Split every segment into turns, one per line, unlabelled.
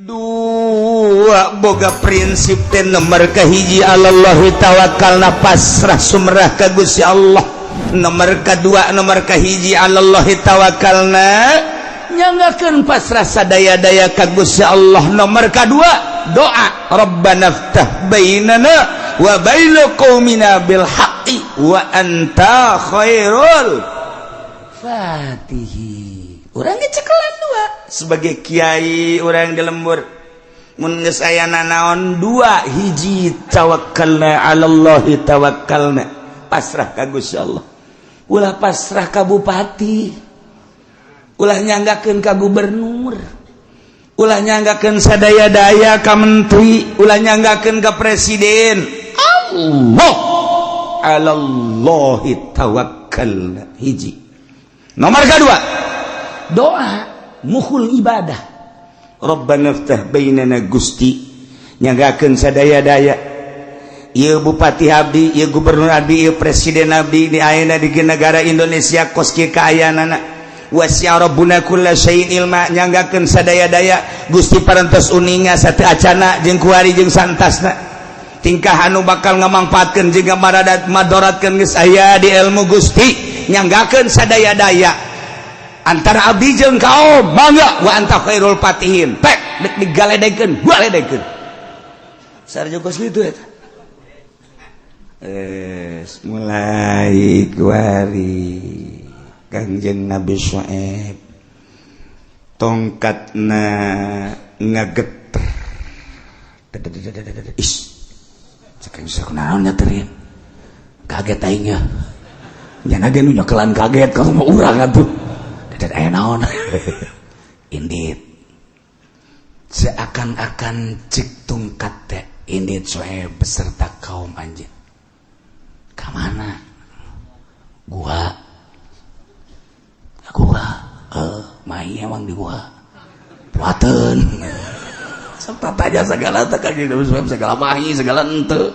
Dua boga prinsip teh, nomor kahiji alallahi tawakkalna, pasrah sumrah ka Gusti Allah. Nomor kedua, nomor kahiji alallahi tawakkalna, nyanggakeun pasrah sadaya-daya ka Gusti Allah. Nomor kedua doa, Rabbana ftah bainana wa baina qaumina bil haqqi wa anta khairul fatihi. Urang cekelan dua sebagai kiai, urang di lembur mun geus aya nanaon, dua hiji tawakkalna alallahi tawakkalna, pasrah ka Gusti Allah. Ulah pasrah ka bupati, ulah nyanggakeun ka gubernur, ulah nyanggakeun sadaya-daya ka menteri, ulah nyanggakeun ka presiden. Allah, alallahi tawakkalna hiji. Nomor kedua doa mukhul ibadah, Rabbana ftah bainana. Gusti, nyanggakeun sadaya-daya ieu bupati abdi, ieu gubernur abdi, ieu presiden abdi di ayeuna di negara Indonesia kos kieu kaayaanana. Wasi'a rabbuna kulla syai'in ilma. Nyanggakeun sadaya-daya, Gusti parantos uninga satu acana jeung kuari jeung santasna, tingkah anu bakal ngamangpaatkeun jeung maradat madoratkeun geus aya di ilmu Gusti. Nyanggakeun sadaya-daya antara abdi jeung kaum, mangga, wa anta khairul fatihin. Pek dek digaledekeun, galedekeun sarjo kos kitu eta. Mulai kuari Kangjeng Nabi Syuaib tongkatna ngageter. Is cek aing, kunaon nyeterin, kaget aing nya. Nya ge nu nyekelan kaget kalau mau urang atuh. Dadat aya naon indit, seakan-akan cek tongkat teh, indit Syuaib beserta kaum anjeun ka mana? Gua gua main emang di gua puateun sok tanya segala teh ka segala mahi segala ente.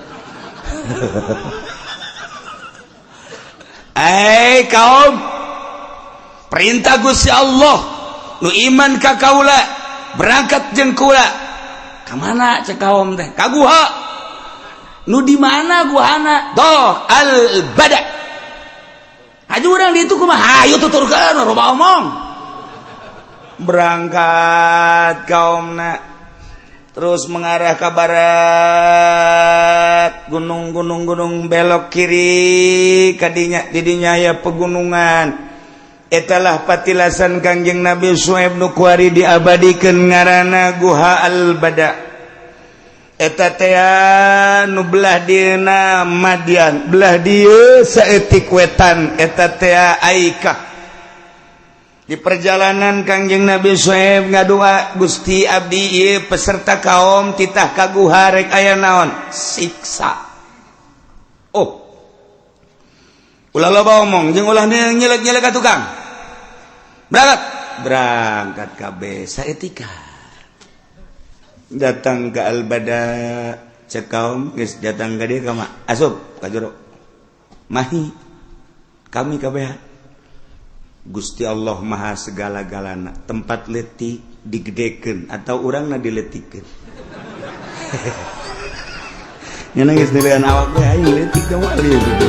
Eh kaum, perintah Gusti Allah, nu iman ka kaula berangkat jeung kula. Ka mana cek kaum teh? Ka guha. Nu di mana guhana? Doh al bada. Haju urang di itu kumaha? Hayu tuturkeun, loba omong. Berangkat kaumna, terus mengarah ke barat, gunung-gunung-gunung, belok kiri kadinya, didinya ya pegunungan. Etalah patilasan Kangjeng Nabi Suhaib nu kuari diabadikeun ngaranna Guha Al-Bada. Eta teh nu belah dieuna Madian, belah dieu saeutik wetan, eta teh Aikah. Di perjalanan Kangjeng Nabi Suhaib ngadua, Gusti, abdi ieu peserta kaum titah ka guha, rek aya naon siksa? Oh, ulah loba omong jeung ulah nyelek-nyelek ka tukang. Berangkat, berangkat kabeh. Saetika datang ke Albada, cek kaum geus datang ka dieu, kama asup ka jero? Mahi kami kabeh. Gusti Allah maha segala-galana, tempat letik digedekeun atau urangna diletikeun. Nya geus nilaian awak we, aing letik kumaha gitu.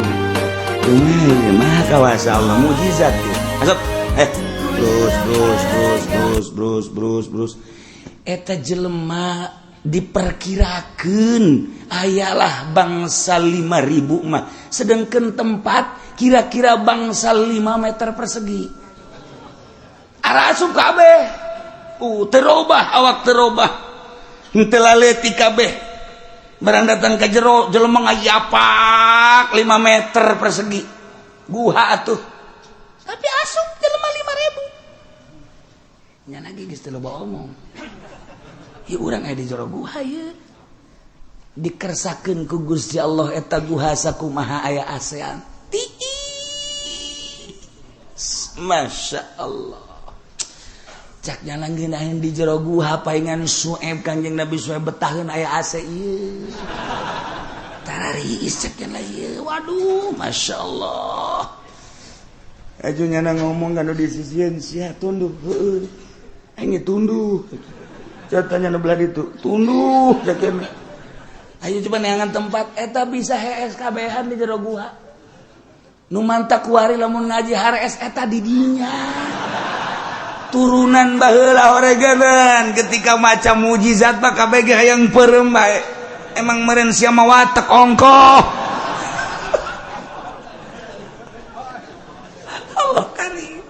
Kumaha maha kawasa Allah, mukjizat tuh. Asup terus terus terus terus terus terus terus. Eta jelema diperkirakan ayalah bangsa 5000 mah, sedangkan tempat kira-kira bangsa 5 meter persegi. Arasup kabeh, terobah awak, terobah henteu laleutik kabeh. Barang datang ke jero, jelema ngayapak 5 meter persegi guha atuh, tapi asup jelema 5000. Nya lagi geus teu loba omong. Ya urang aya di jero guha ieu, dikersakeun ku Gusti Allah eta guha sakumaha aya ASEAN tiis. Masya Allah, cak jalan ngeunaheun di jero guha paingan Sueb, Kanjeng Nabi Sueb betaheun aya AC ieu, tarariis cak lah ieu. Waduh, Masya Allah. Aju nyana ngomong kan di sisieun sia, tunduh, heueuh aing tunduh. Contohnya nu belah ditu tunduh sakeun. Ayo coba neangan tempat eta bisa hees kabehan di jero gua. Nu mantak kuari lamun ngaji harees eta di dinya. Turunan baheula horeganan ketika maca mujizat mah kabeh ge hayang peureum bae. Emang meureun sia mah watek ongkoh. Allah karim.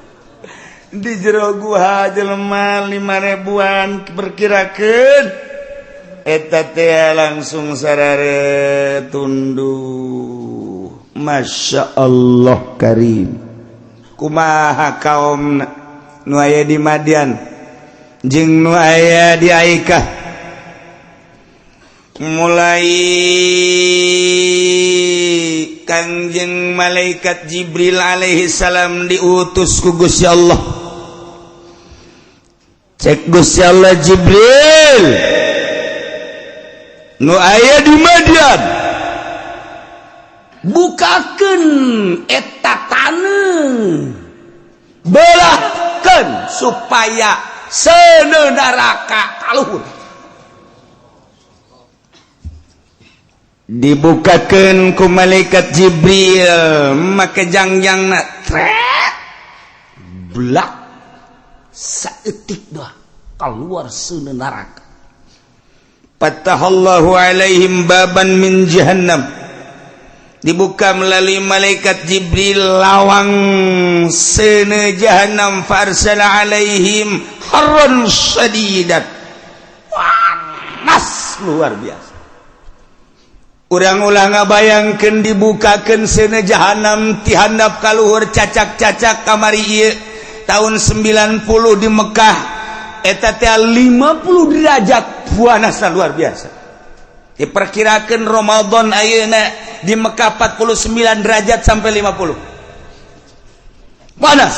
Di jero guha jelema 5 ribuan perkirakeun eta teh langsung sarare tunduh. Masya Allah karim. Kumaha kaum nu aya di Madian jeung nu aya di Aikah mulai Kangjeng malaikat Jibril alaihi salam diutus ku Gusti Allah. Cek Gusti Allah, Jibril, nu aya di Madian bukakeun eta taneuh, belahkeun supaya seuneu neraka kaluhur. Dibukakeun ku malaikat Jibril make jangjangna, tret, blak, saeutik dah keluar seuneu neraka. Fatahallahu alaihim baban min jahannam. Dibuka melalui malaikat Jibril lawang seuneu jahannam. Farsala alaihim harran syadidat, panas luar biasa. Urang ulah ngabayangkeun dibukakeun seuneu jahanam ti handap ka luhur, cacak-cacak. Kamari ieu tahun 90 di Mekah eta teh 50 derajat, panasna luar biasa. Diperkirakan Ramadan ayeuna di Mekah 49 derajat sampai 50, panas.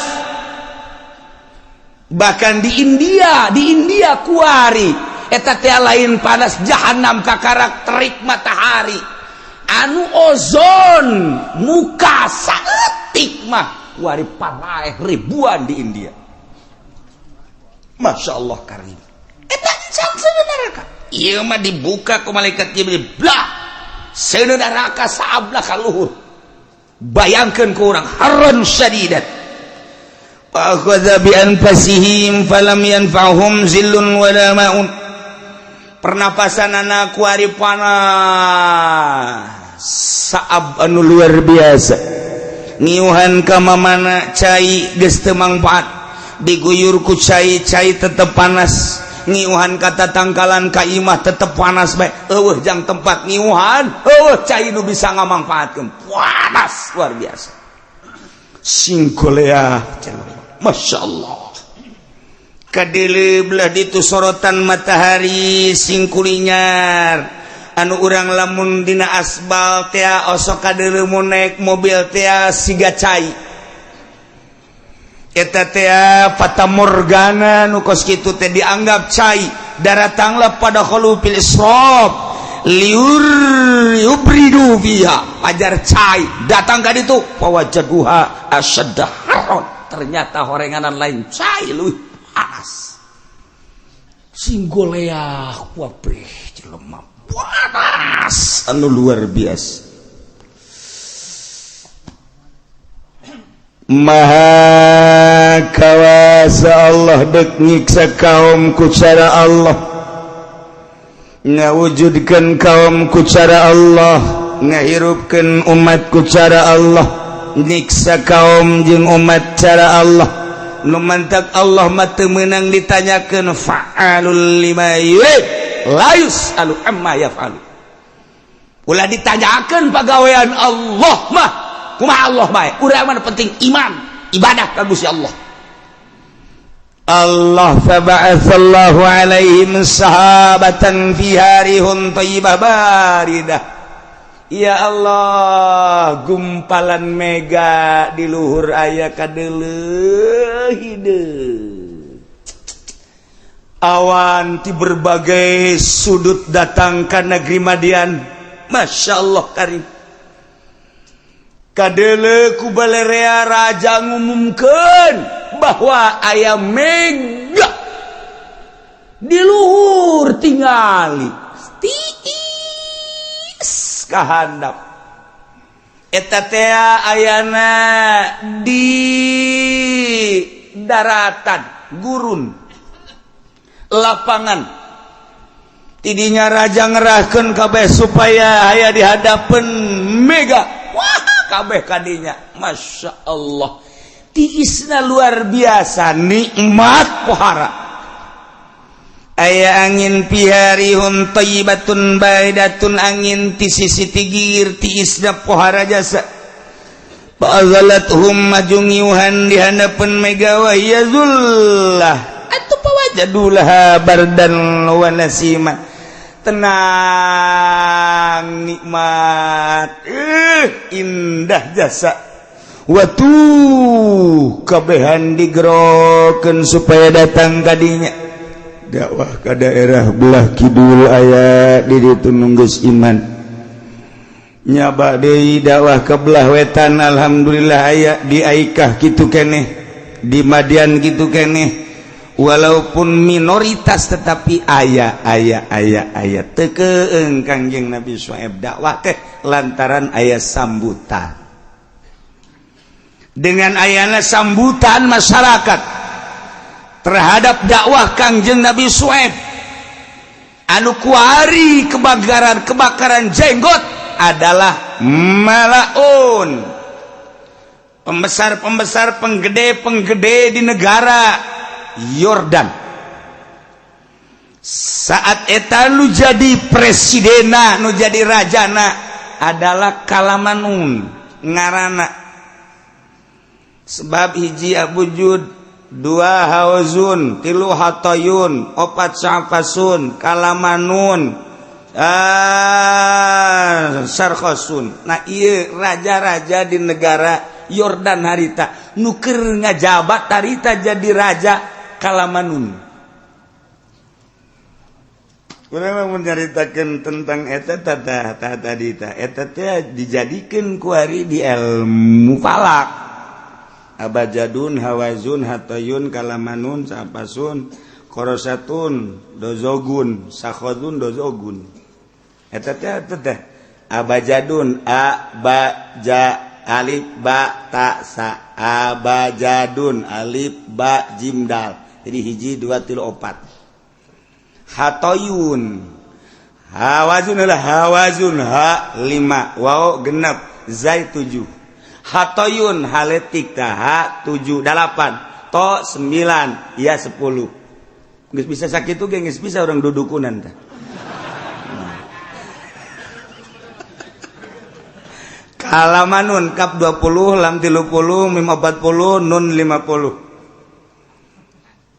Bahkan di India kuari eta teh lain panas jahanam, kakarak terik matahari anu ozon muka saeutik mah kuari paraeh ribuan di India. Masya Allah karim. Eta neraka ieu mah dibuka ku malaikat Jibril, blah, seuneu neraka saablah ka luhur. Bayangkeun ku urang harran syadidat. Fa akhadha bi anfasihim falam yanfa'hum zillun wala ma'un. Pernapasan anak kuari panas saab anu luar biasa. Ngiuhan ka mamana cai geus teu mangfaat, diguyur ku cai, cai tetep panas. Ngiuhan ka tatangkalan, ka imah, tetep panas bae. Eueuh jang tempat ngiuhan, eueuh cai nu bisa ngamangfaatkeun, panas luar biasa. Singkolea, Masya Allah. Kadele belah ditu sorotan matahari singkulinyar anu urang lamun dina asbal tea osok kadele mun naik mobil tea siga cai eta tea fata morgana nu kos kitu teh dianggap cai. Daratanglah pada fil israf liur yubridu fiha, pajar cai datang ka ditu, fawajaduha asyadda harron, ternyata horenganan lain cai, leuwih panas. Singgoleah kuaprih jelema, panas anu luar biasa. Maha kawasa Allah. Dek nyiksa kaum ku cara Allah, ngawujudkan kaum ku cara Allah, ngahirupkan umat ku cara Allah, nyiksa kaum jeung umat cara Allah. Nu mantak Allah mah teu meunang ditanyakeun, fa'alul lima yurid, la yus'alu amma yaf'alu. Ulah ditanyakeun pagawean Allah mah, kumaha Allah bae. Urang mah penting iman, ibadah ka Gusti Allah. Allah faba'atsallahu alaihim sahabatan fiha rihun thayyibah baridah. Ya Allah, gumpalan mega di luhur aya kadeuleuh hideung. Awan di berbagai sudut datang ke negeri Madian. Masya Allah karim. Kadele ku balerea raja ngumumkeun bahwa aya mega. Di luhur tingali tiis ka handap. Eta teh ayana di daratan gurun lapangan. Tidinya raja ngerahkeun kabeh supaya aya di hadapan mega. Wah, kabeh kadinya, Masya Allah, tiisna luar biasa, nikmat pohara. Aya angin fiha rihun thayyibatun baridatun, angin ti sisi tigir, tiisna pohara jasa. Fa'azalathum, maju ngiuhan di hadapan mega, wa hiya zullah atuh, fawajadu laha bardan wa nasima, tenang, nikmat, indah jasa. Watu kabehan digerokeun supaya datang kadinya dakwah ke daerah belah kidul. Aya di ditu nunggus iman, nyaba deui dakwah ke belah wetan. Alhamdulillah, aya di Aikah kitu keneh, di Madian kitu keneh, walaupun minoritas tetapi aya aya aya aya. Teu keeng Kangjeng Nabi Syuaib dakwah teh lantaran aya sambutan. Dengan ayana sambutan masyarakat terhadap dakwah Kangjeng Nabi Syuaib, anu kuari kebakaran kebakaran jenggot adalah malaun, pembesar-pembesar, penggede-penggede di negara Yordan saat eta. Nu jadi presidena, nu jadi rajana adalah Kalamanun ngarana, sebab hiji Abujud, dua Hawazun, tilu Hatoyun, opat Sa'fasun, Kalamanun, ah, Sarkhosun. Nah, iya raja-raja di negara Yordan harita, nu keur ngajabat harita jadi raja Kalamanun. Kurang menceritakan tentang eta tata tadi ta eta teh dijadikan kuari di ilmu falak. Abajadun, Hawazun, Hatayun, Kalamanun, Sapasun, Korosatun, Dozogun, Sakhodun, Dozogun. Eta teh, eta teh Abajadun, a ba ja alif ba ta sa, abajadun, alif ba jim dal, jadi hiji, dua, tilu, opat. Hatoyun, Hawazun adalah Hawazun, ha lima, waw genep, zai tujuh. Hatoyun haletik ta, ha tujuh, delapan, to sembilan, ya 10. Geus bisa sakitu ge, geus bisa orang dudukunan tah. Kalamanun, kap 20, lam 30, mim 40, nun 50.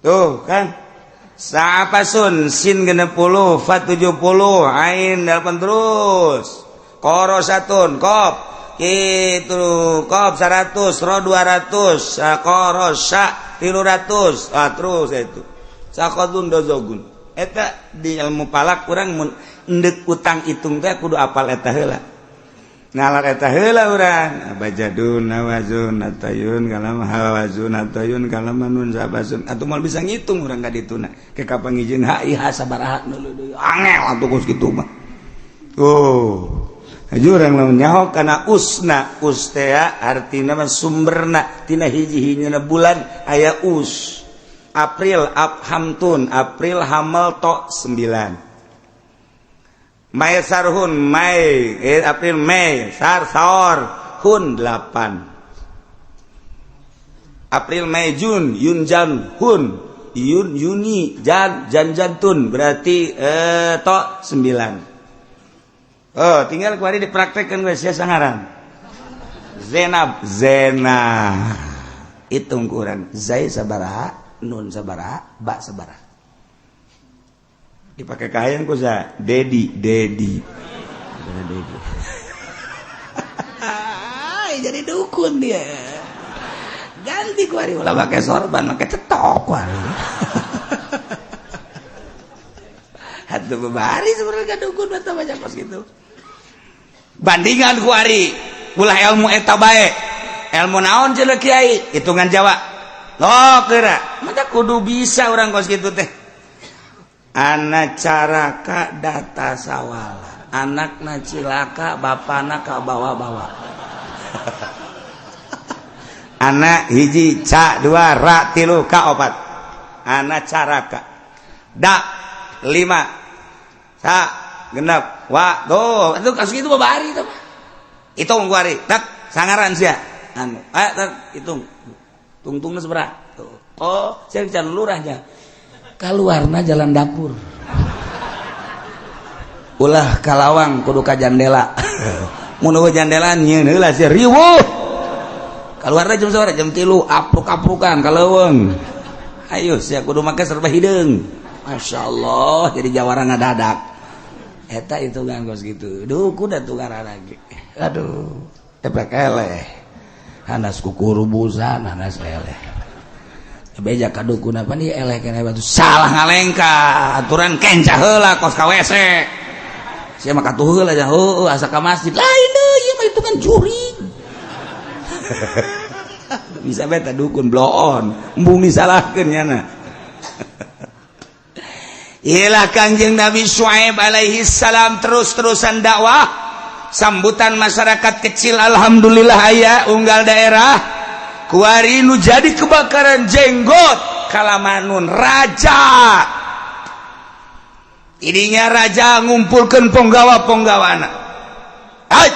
Tuh kan. Sa'apasun, sin 60, fa 70, ain 8 terus. Korosatun, kop itu kop 100, ro 200, korosa 300, ah, terus itu. Sakodun dozogun. Eta di ilmu palak kurang mun endek utang hitung teh kudu apal eta heula. Ngalar eta heula urang. Abajadun, nawazun, atayun, kalam hawazun, atayun, kalamanun, sabasun. Atuh moal bisa ngitung urang ka dituna. Ke kapan ngijin HIH sabaraha deui. Angel atuh kos kitu mah. Oh. Hayu urang lamun nyaho kana usna, us teh artina mah sumberna tina hiji-hijina bulan aya us. April Abhamtun, April Hamel to 9. Mai sarhun Mai, April Mei sar saor hun 8. April Mei Jun Yun Jan hun Yun Yuni Jan Jan Jantun berarti to 9. Oh, tinggal kuari dipraktekkan geus sia sangaran. Zenab Zena. Hitung kurang zai sabaraha, nun sabaraha, ba sabaraha. Dipakai kahayang ku sa Dedi Dedi. Dedi. Jadi dukun dia. Ganti kuari ulah pakai sorban, pakai cetok kuari. Atuh bebari sebenarnya dukun atau banyak pas gitu. Bandingan kuari ulah ilmu eta bae. Ilmu naon cenah kiai? Hitungan Jawa. Loh kira, mata kudu bisa orang kos gitu teh. Anak caraka data sawala, anakna cilaka, bapana kabawa-bawa. Anak hiji, ca dua, ra tilu, ka opat. Anak caraka da lima, sa genep, wa tuh. Itu kasus itu babari itu hitung kuari tak sangaran sia anu eh tak hitung tungtungna seberapa tuh. Oh, saya bicara lurahnya keluarna jalan dapur, ulah kalawang, kudu ka jandela. Mun eueuh jandela nyieun heula sia riweuh. Keluarna jam sore, jam 3, apruk-aprukan ka leuweung. Ayo sia kudu make serba hideung. Masya Allah, jadi jawara ngadadak eta hitungan kos gitu. Duh, kuda tuh lagi, aduh, efek eleh hanas kukurubusan hanas eleh beja ka dukun apa nih eleh kena batu salah ngalengka aturan kenca heula kos ka WC sia mah katuh heula nya heueuh asa ka masjid lain deui ieu mah hitungan jurig. Bisa beta dukun bloon embung disalahkeun nyana. Iyalah, Kangjeng Nabi Syuaib alaihi salam terus-terusan dakwah, sambutan masyarakat kecil alhamdulillah aya unggal daerah. Kuari nu jadi kebakaran jenggot kalamanun raja. Ininya raja ngumpulkan penggawa-penggawana. Hai,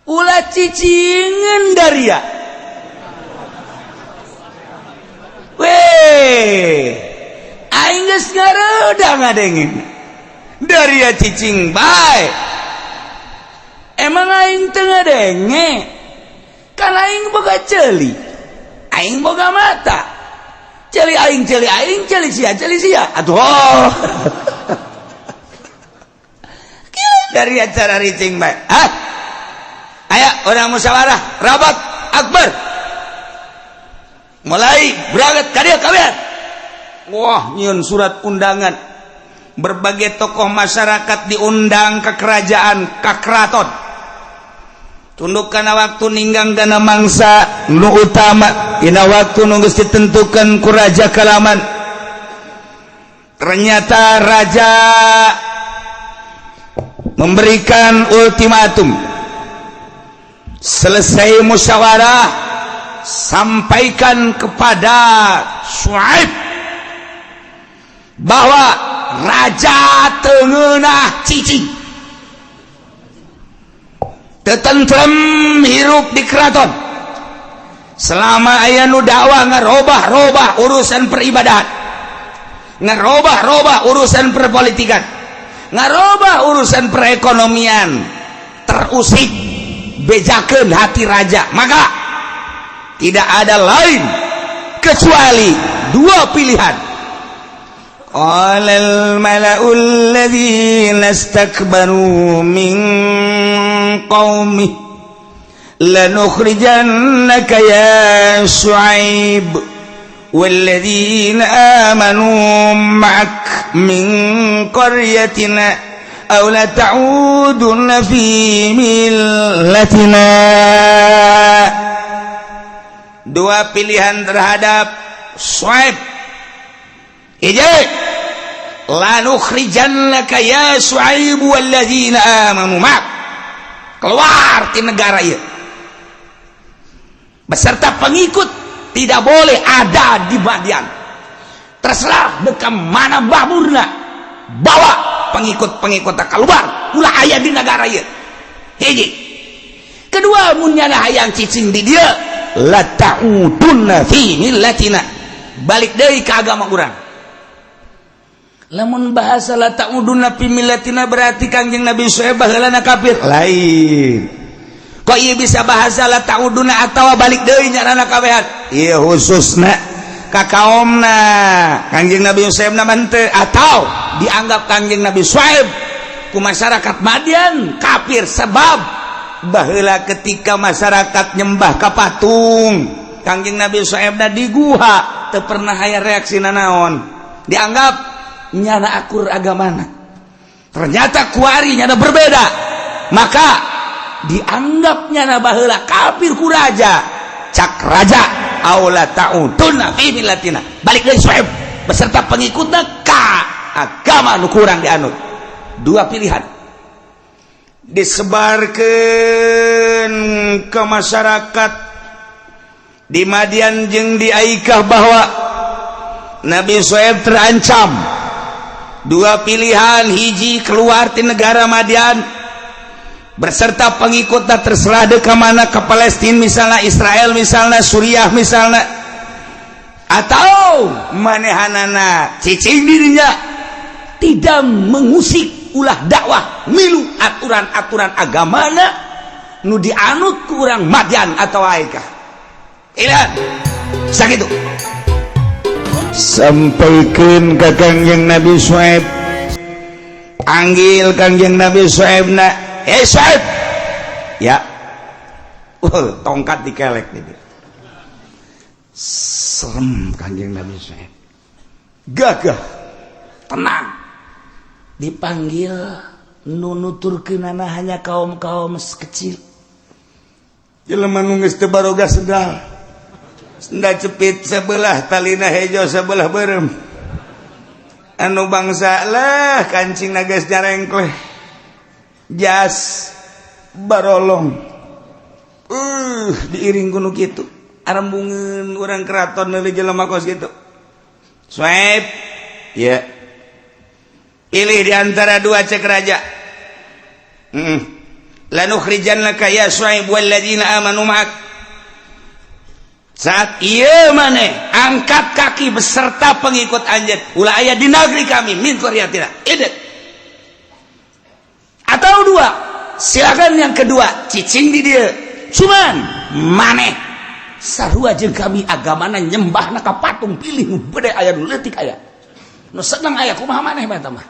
ulah cicingan daria weh, aing geus ngareudang ngadengin daria cicing bae. Emang aing teu ngadenge? Kan aing boga ceuli, aing boga mata, ceuli aing ceuli aing, ceuli sia ceuli sia atuh. Oh, dari acara ricing bae. Ah, aya orang musyawarah rapat akbar, mulai berangkat ka dieu kabeh. Wah, nyieun surat undangan, berbagai tokoh masyarakat diundang ke kerajaan, ke keraton. Tunduk karena waktu ninggang karena mangsa nu utama dina waktu nu geus ditentukan ku raja kalaman. Ternyata raja memberikan ultimatum. Selesai musyawarah, sampaikan kepada Syuaib bahwa raja teu ngeunah cicing, tetentrem hirup di keraton selama aya nu dakwah ngarobah-robah urusan peribadahan, ngarobah-robah urusan perpolitikan, ngarobah urusan perekonomian. Terusik, bejakeun hati raja, maka tidak ada lain kecuali dua pilihan. قال الملأ الذين استكبروا من قومه لنخرجنك يا شعيب والذين آمنوا معك من قريتنا أو لتعودن في ملتنا. Dua pilihan terhadap Syuaib. Hiji, lanukhrijannaka ya Syuaib walladzina amanu ma'ak, keluar di negara ieu beserta pengikut, tidak boleh ada di Madian. Terserah deka mana baburna, bawa pengikut-pengikut keluar, ulah aya di negara ieu. Hiji. Kedua, mun nyana hayang cicing di dieu, la ta'udunna fi millatina, balik deui ka agama urang. Lamun bahasa la ta'udunna fi millatina, berarti Kangjeng Nabi Syuaib baheulana kafir lain. Kok ieu bisa bahasa la ta'udunna atawa balik deui nyaranna kabehan? Ieu khususna ka kaomna Kangjeng Nabi Syuaib na teu, atau dianggap Kangjeng Nabi Syuaib ku masyarakat Madian kafir sebab baheula ketika masyarakat nyembah ka patung, Kangjeng Nabi Syuaib di guha teu pernah aya reaksi nanaon, dianggap nyana akur agamana. Ternyata kuari nyana berbeda, maka dianggap nyana baheula kafir ku raja. Cak raja, aula ta'udunna fi millatina, balik deui Syuaib. beserta pengikutna ka agama nu kurang dianut. Dua pilihan disebarkan ke masyarakat di Madian jeung di Aikah bahwa Nabi Syuaib terancam. Dua pilihan: hiji, keluar di negara Madian berserta pengikutnya, terserah de ke mana, ke Palestina misalnya, Israel misalnya, Suriah misalnya, atau manehanana cicing dirinya, tidak mengusik, ulah dakwah, milu aturan-aturan agamana nu dianut ku urang Madian atau Aikah. Pilihan sakitu. Sampaikan ke Kangjeng Nabi Syuaib, panggil Kangjeng Nabi Syuaib na. "Eh, Syuaib!" Ya. Tongkat dikelek nih, serem. Kangjeng Nabi Syuaib gagah, tenang. Dipanggil, nu nuturkeunana hanya kaum-kaum kecil, jelema nu geus teu baroga sendal, sendal cepit sebelah talina hejo, sebelah berem, anu bangsa lah kancing geus nyarengkleh, jas barolong, diiring ku nu kitu. Arembungeun urang keraton meuli jelema kos kitu. "Syuaib!" "Ya." "Pilih di antara dua," cek raja. "Lanukhrijannaka ya Syuaib walladzina amanu ma'ak." Saat ieu maneh angkat kaki beserta pengikut anjeun, ulah aya di negeri kami, min qaryatina. Idet. Atau dua, silakan yang kedua, cicing di dia. Cuman maneh sarua jeung kami agamana, nyembahna ka patung. Pilih nu bede aya, nu leutik aya. Nu sedang aya, kumaha maneh mah eta mah?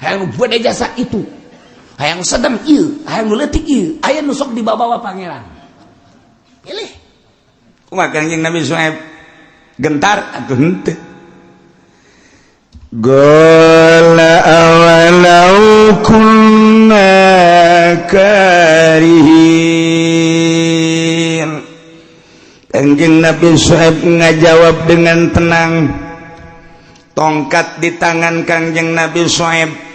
Hayang nu bede jasa itu. Hayang sedang ieu, hayang nu leutik ieu, aya nu sok dibawa pangeran. Pilih. Kumaha Kangjeng Nabi Syuaib, gentar atuh henteu? Qala awalau kunna karihin. Kangjeng Nabi Syuaib ngajawab dengan tenang, tongkat di tangan Kangjeng Nabi Syuaib.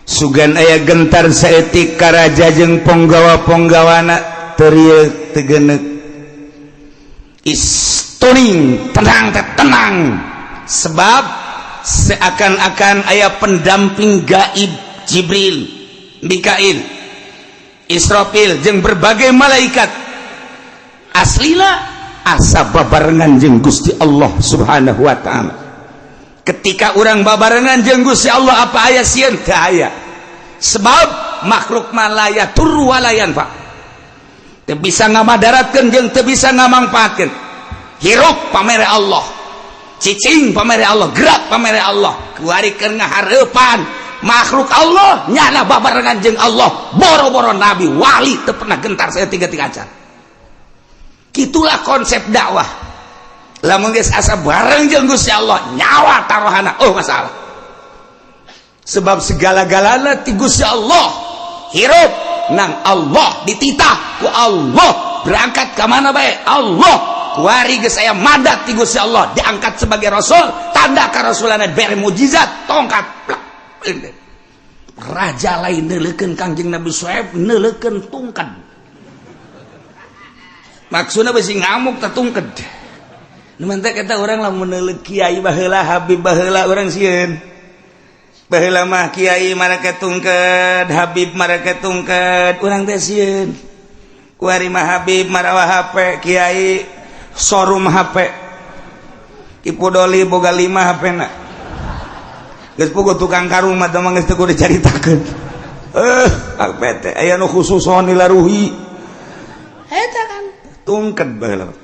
Sugan aya gentar saeutik ka raja jeung ponggawa-ponggawana, terieu tegenek. Istuning, tenang teh tenang, sebab seakan-akan aya pendamping gaib, Jibril, Mikail, Israfil jeung berbagai malaikat. Aslina asa babarengan jeung Gusti Allah Subhanahu wa Ta'ala. Ketika orang babarengan jeung Gusti Allah, apa aya sieun? Teu aya, sebab makhluk mah la yadurru wala yanfa, teu bisa ngamadaratkeun jeung teu bisa ngamangpaatkeun. Hirup pamere Allah, cicing pamere Allah, gerak pamere Allah. Kuari keur ngahareupan makhluk Allah, nyana babarengan jeung Allah. Boro-boro nabi, wali teu pernah gentar saya tiga tiga acan. Itulah konsep dakwah. Lamun geus asa bareng jeung Gusti Allah, nyawa taruhana oh masalah, sebab segala-galana ti Gusti Allah. Hirup nang Allah, dititah ku Allah, berangkat ke mana bae Allah. Kuari geus aya mandat ti Gusti Allah, diangkat sebagai rasul, tanda karasulanna bere mujizat tongkat. Plak. Raja lain neuleukeun Kangjeng Nabi Syuaib, neuleukeun tungked. Maksudna bisi ngamuk tah tungked. Nu mantak eta urang lamun neuleuk kiai baheula, habib baheula, urang sieun. Baheula mah kiai marake tungked, habib marake tungked, urang teh sieun. Kuari mah habib marawa HP, kiai showroom HP. Ipu Doli boga 5 HP na. Geus puguh tukang karung mah teh mah geus teu kudu dicaritakeun. Eh, HP teh aya nu khusus laruhi. Eta kan tungked baheula.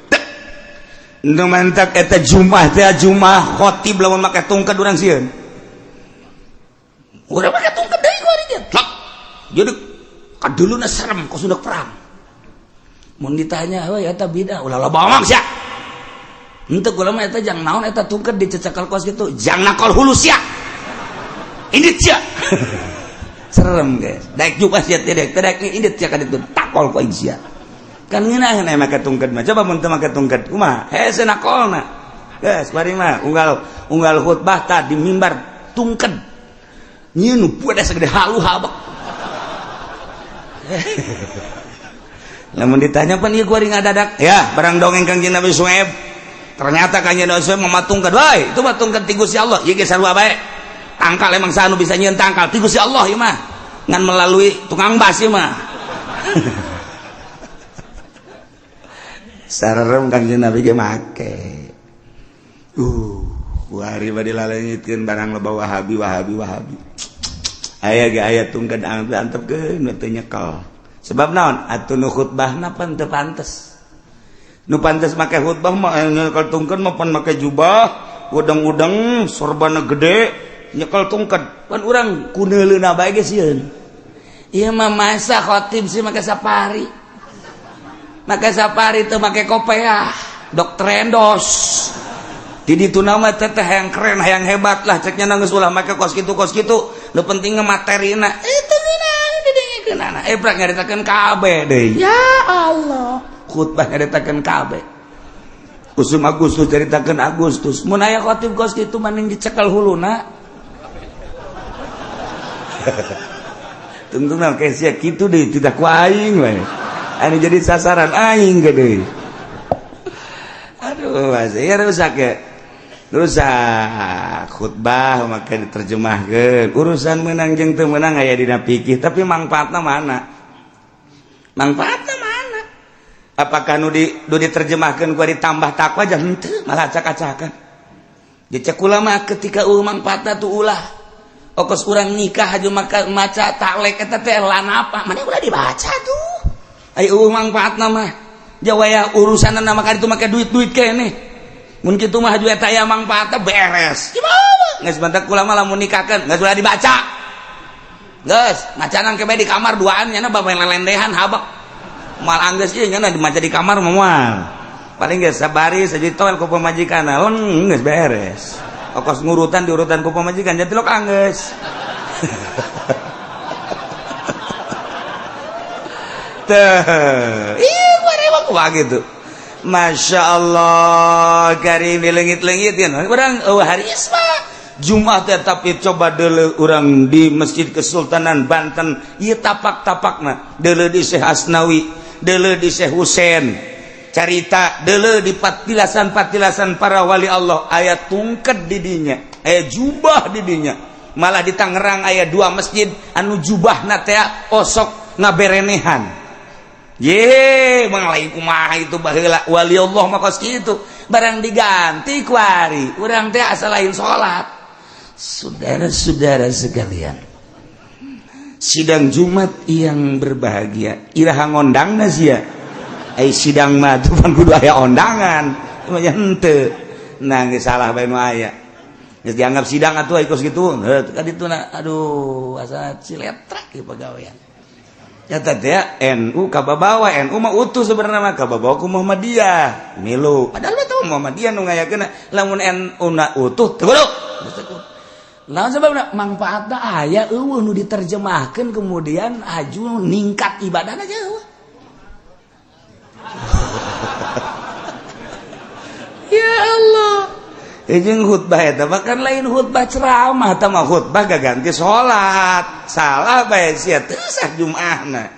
Nu mantak eta Jumat teh, Jumat khotib lamun make tungked urang sieun. Urang make tungked deui kuari ge. Jadi kaduluna serem kos udah perang. Mun ditanya, "Heuy, eta bidah," ulah loba omong sia. Henteu kula mah eta jang naon eta tungked dicecekal kos kitu? Jang nakol hulu sia. Indit sia. Serem guys. Daek juga sia teh dek, teh indit sia ka ditu takol ku aing sia. Kan ngeunaheun aya make tungked mah. Coba mun teu make tungked kumaha? Hese nakolna. Geus bari mah unggal unggal khutbah tah di mimbar tungked. Nyieun nu pedes gede halu habek. Lamun ditanya pan ieu kuari ngadadak ya barang dongeng Kangjeng Nabi Suhaib. Ternyata Kangjeng Nabi Suhaib mematungkeun wae, itu matungkeun ti Gusti Allah. Ieu ge sarua bae. Tangkal emang saha nu bisa nyieun tangkal ti Gusti Allah ieu mah. Ngan melalui tukang bas ieu mah. Sararem Kangjeng Nabi ge make. Kuari bade laleungitkeun barang loba Wahabi Wahabi Wahabi. Aya ge aya tungkeun antepkeun teu nyekel. Sebab naon atuh nu khutbahna pan teu pantes. Nu pantes make khutbah mah nyekel tungkeun mah pan make jubah, udang-udang, sorbana gede, nyekel tungkeun. Pan urang kuneuleuna bae ge sieun. Ieu mah masa khatib sih make safari. Make safari teu make kopeah, dokter endos. Di ditu nama teteh yang keren, yang hebat lah ceknya nangis ulah make kos kitu. Nu penting materina. Itu didengikeunana. Prak nyaritakeun kabeh deui. Ya Allah. Khutbah nyaritakeun kabeh. Usum Agustus caritakeun Agustus. Mun aya khatib kos kitu mending dicekel huluna. Tungtungna ke sia kitu deui tidak ku aing we. Anu jadi sasaran aing gede. Aduh, ya rusak ya. Rusak khutbah maka diterjemahkeun. Urusan menang jeung teu meunang aya dina fikih, tapi mangfaatna mana? Mangfaatna mana? Apakah nu di nu diterjemahkeun ku ditambah takwa jangan henteu, malah acak-acakan. Dicek ulama ketika eueuh mangfaatna tuh ulah. Okos urang nikah aja maka maca taklek eta teh lanapa? Mana ulah dibaca tuh. Ai eueuh mangfaatna mah. Jawaya urusanna maka itu make duit-duit keneh. Mun kitu mah haju eta aya mangfaatna beres. Gimana? Geus bantak ulama lamun nikahkeun geus ulah dibaca. Geus, macanan ke di kamar duaan nya bapak lelendehan habak. Mal anggeus ieu nya dimaca di kamar moal. Paling geus sabari saji toel ku pamajikan, leng geus beres. Okos ngurutan diurutan ku pamajikan jadi lok anggeus. Teh, ih gua kumaha gitu. Masya Allah, karim dilengit-lengit kan. Urang hari isma Jumat teh tapi coba deuleu urang di Masjid Kesultanan Banten ieu tapak-tapakna deuleu di Syekh Asnawi, deuleu di Syekh Husein. Carita deuleu di patilasan-patilasan para wali Allah aya tungket di dinya, aya jubah di dinya. Malah di Tangerang aya dua masjid anu jubahna teh osok ngaberenehan. Ye, manglain kumaha itu baheula wali Allah mah kos kitu. Barang diganti ku ari, urang teh asa lain salat. Saudara-saudara sekalian, sidang Jumat yang berbahagia, iraha ngondangna sia. Ai sidang mah tuh pan kudu aya ondangan. Mah henteu. Nah, geus salah bae nu aya. Geus dianggap sidang atuh ai kos kitu. Heuh, ka dituna aduh asa ciletrak ieu pagawean. Nyata teh NU kababawa, NU mah utuh sebenarnya mah kababawa ku Muhammadiyah milu. Padahal mah teu Muhammadiyah nu ngayakeun lamun NU na utuh teu kudu. Naon sababna mangfaatna aya eueuh nu diterjemahkeun kemudian aju ningkat ibadahna jauh. Ya Allah. Jeung khutbah eta bahkan lain khutbah ceramah eta mah khutbah gaganti salat. Salah bae sia teu sah Jumaahna.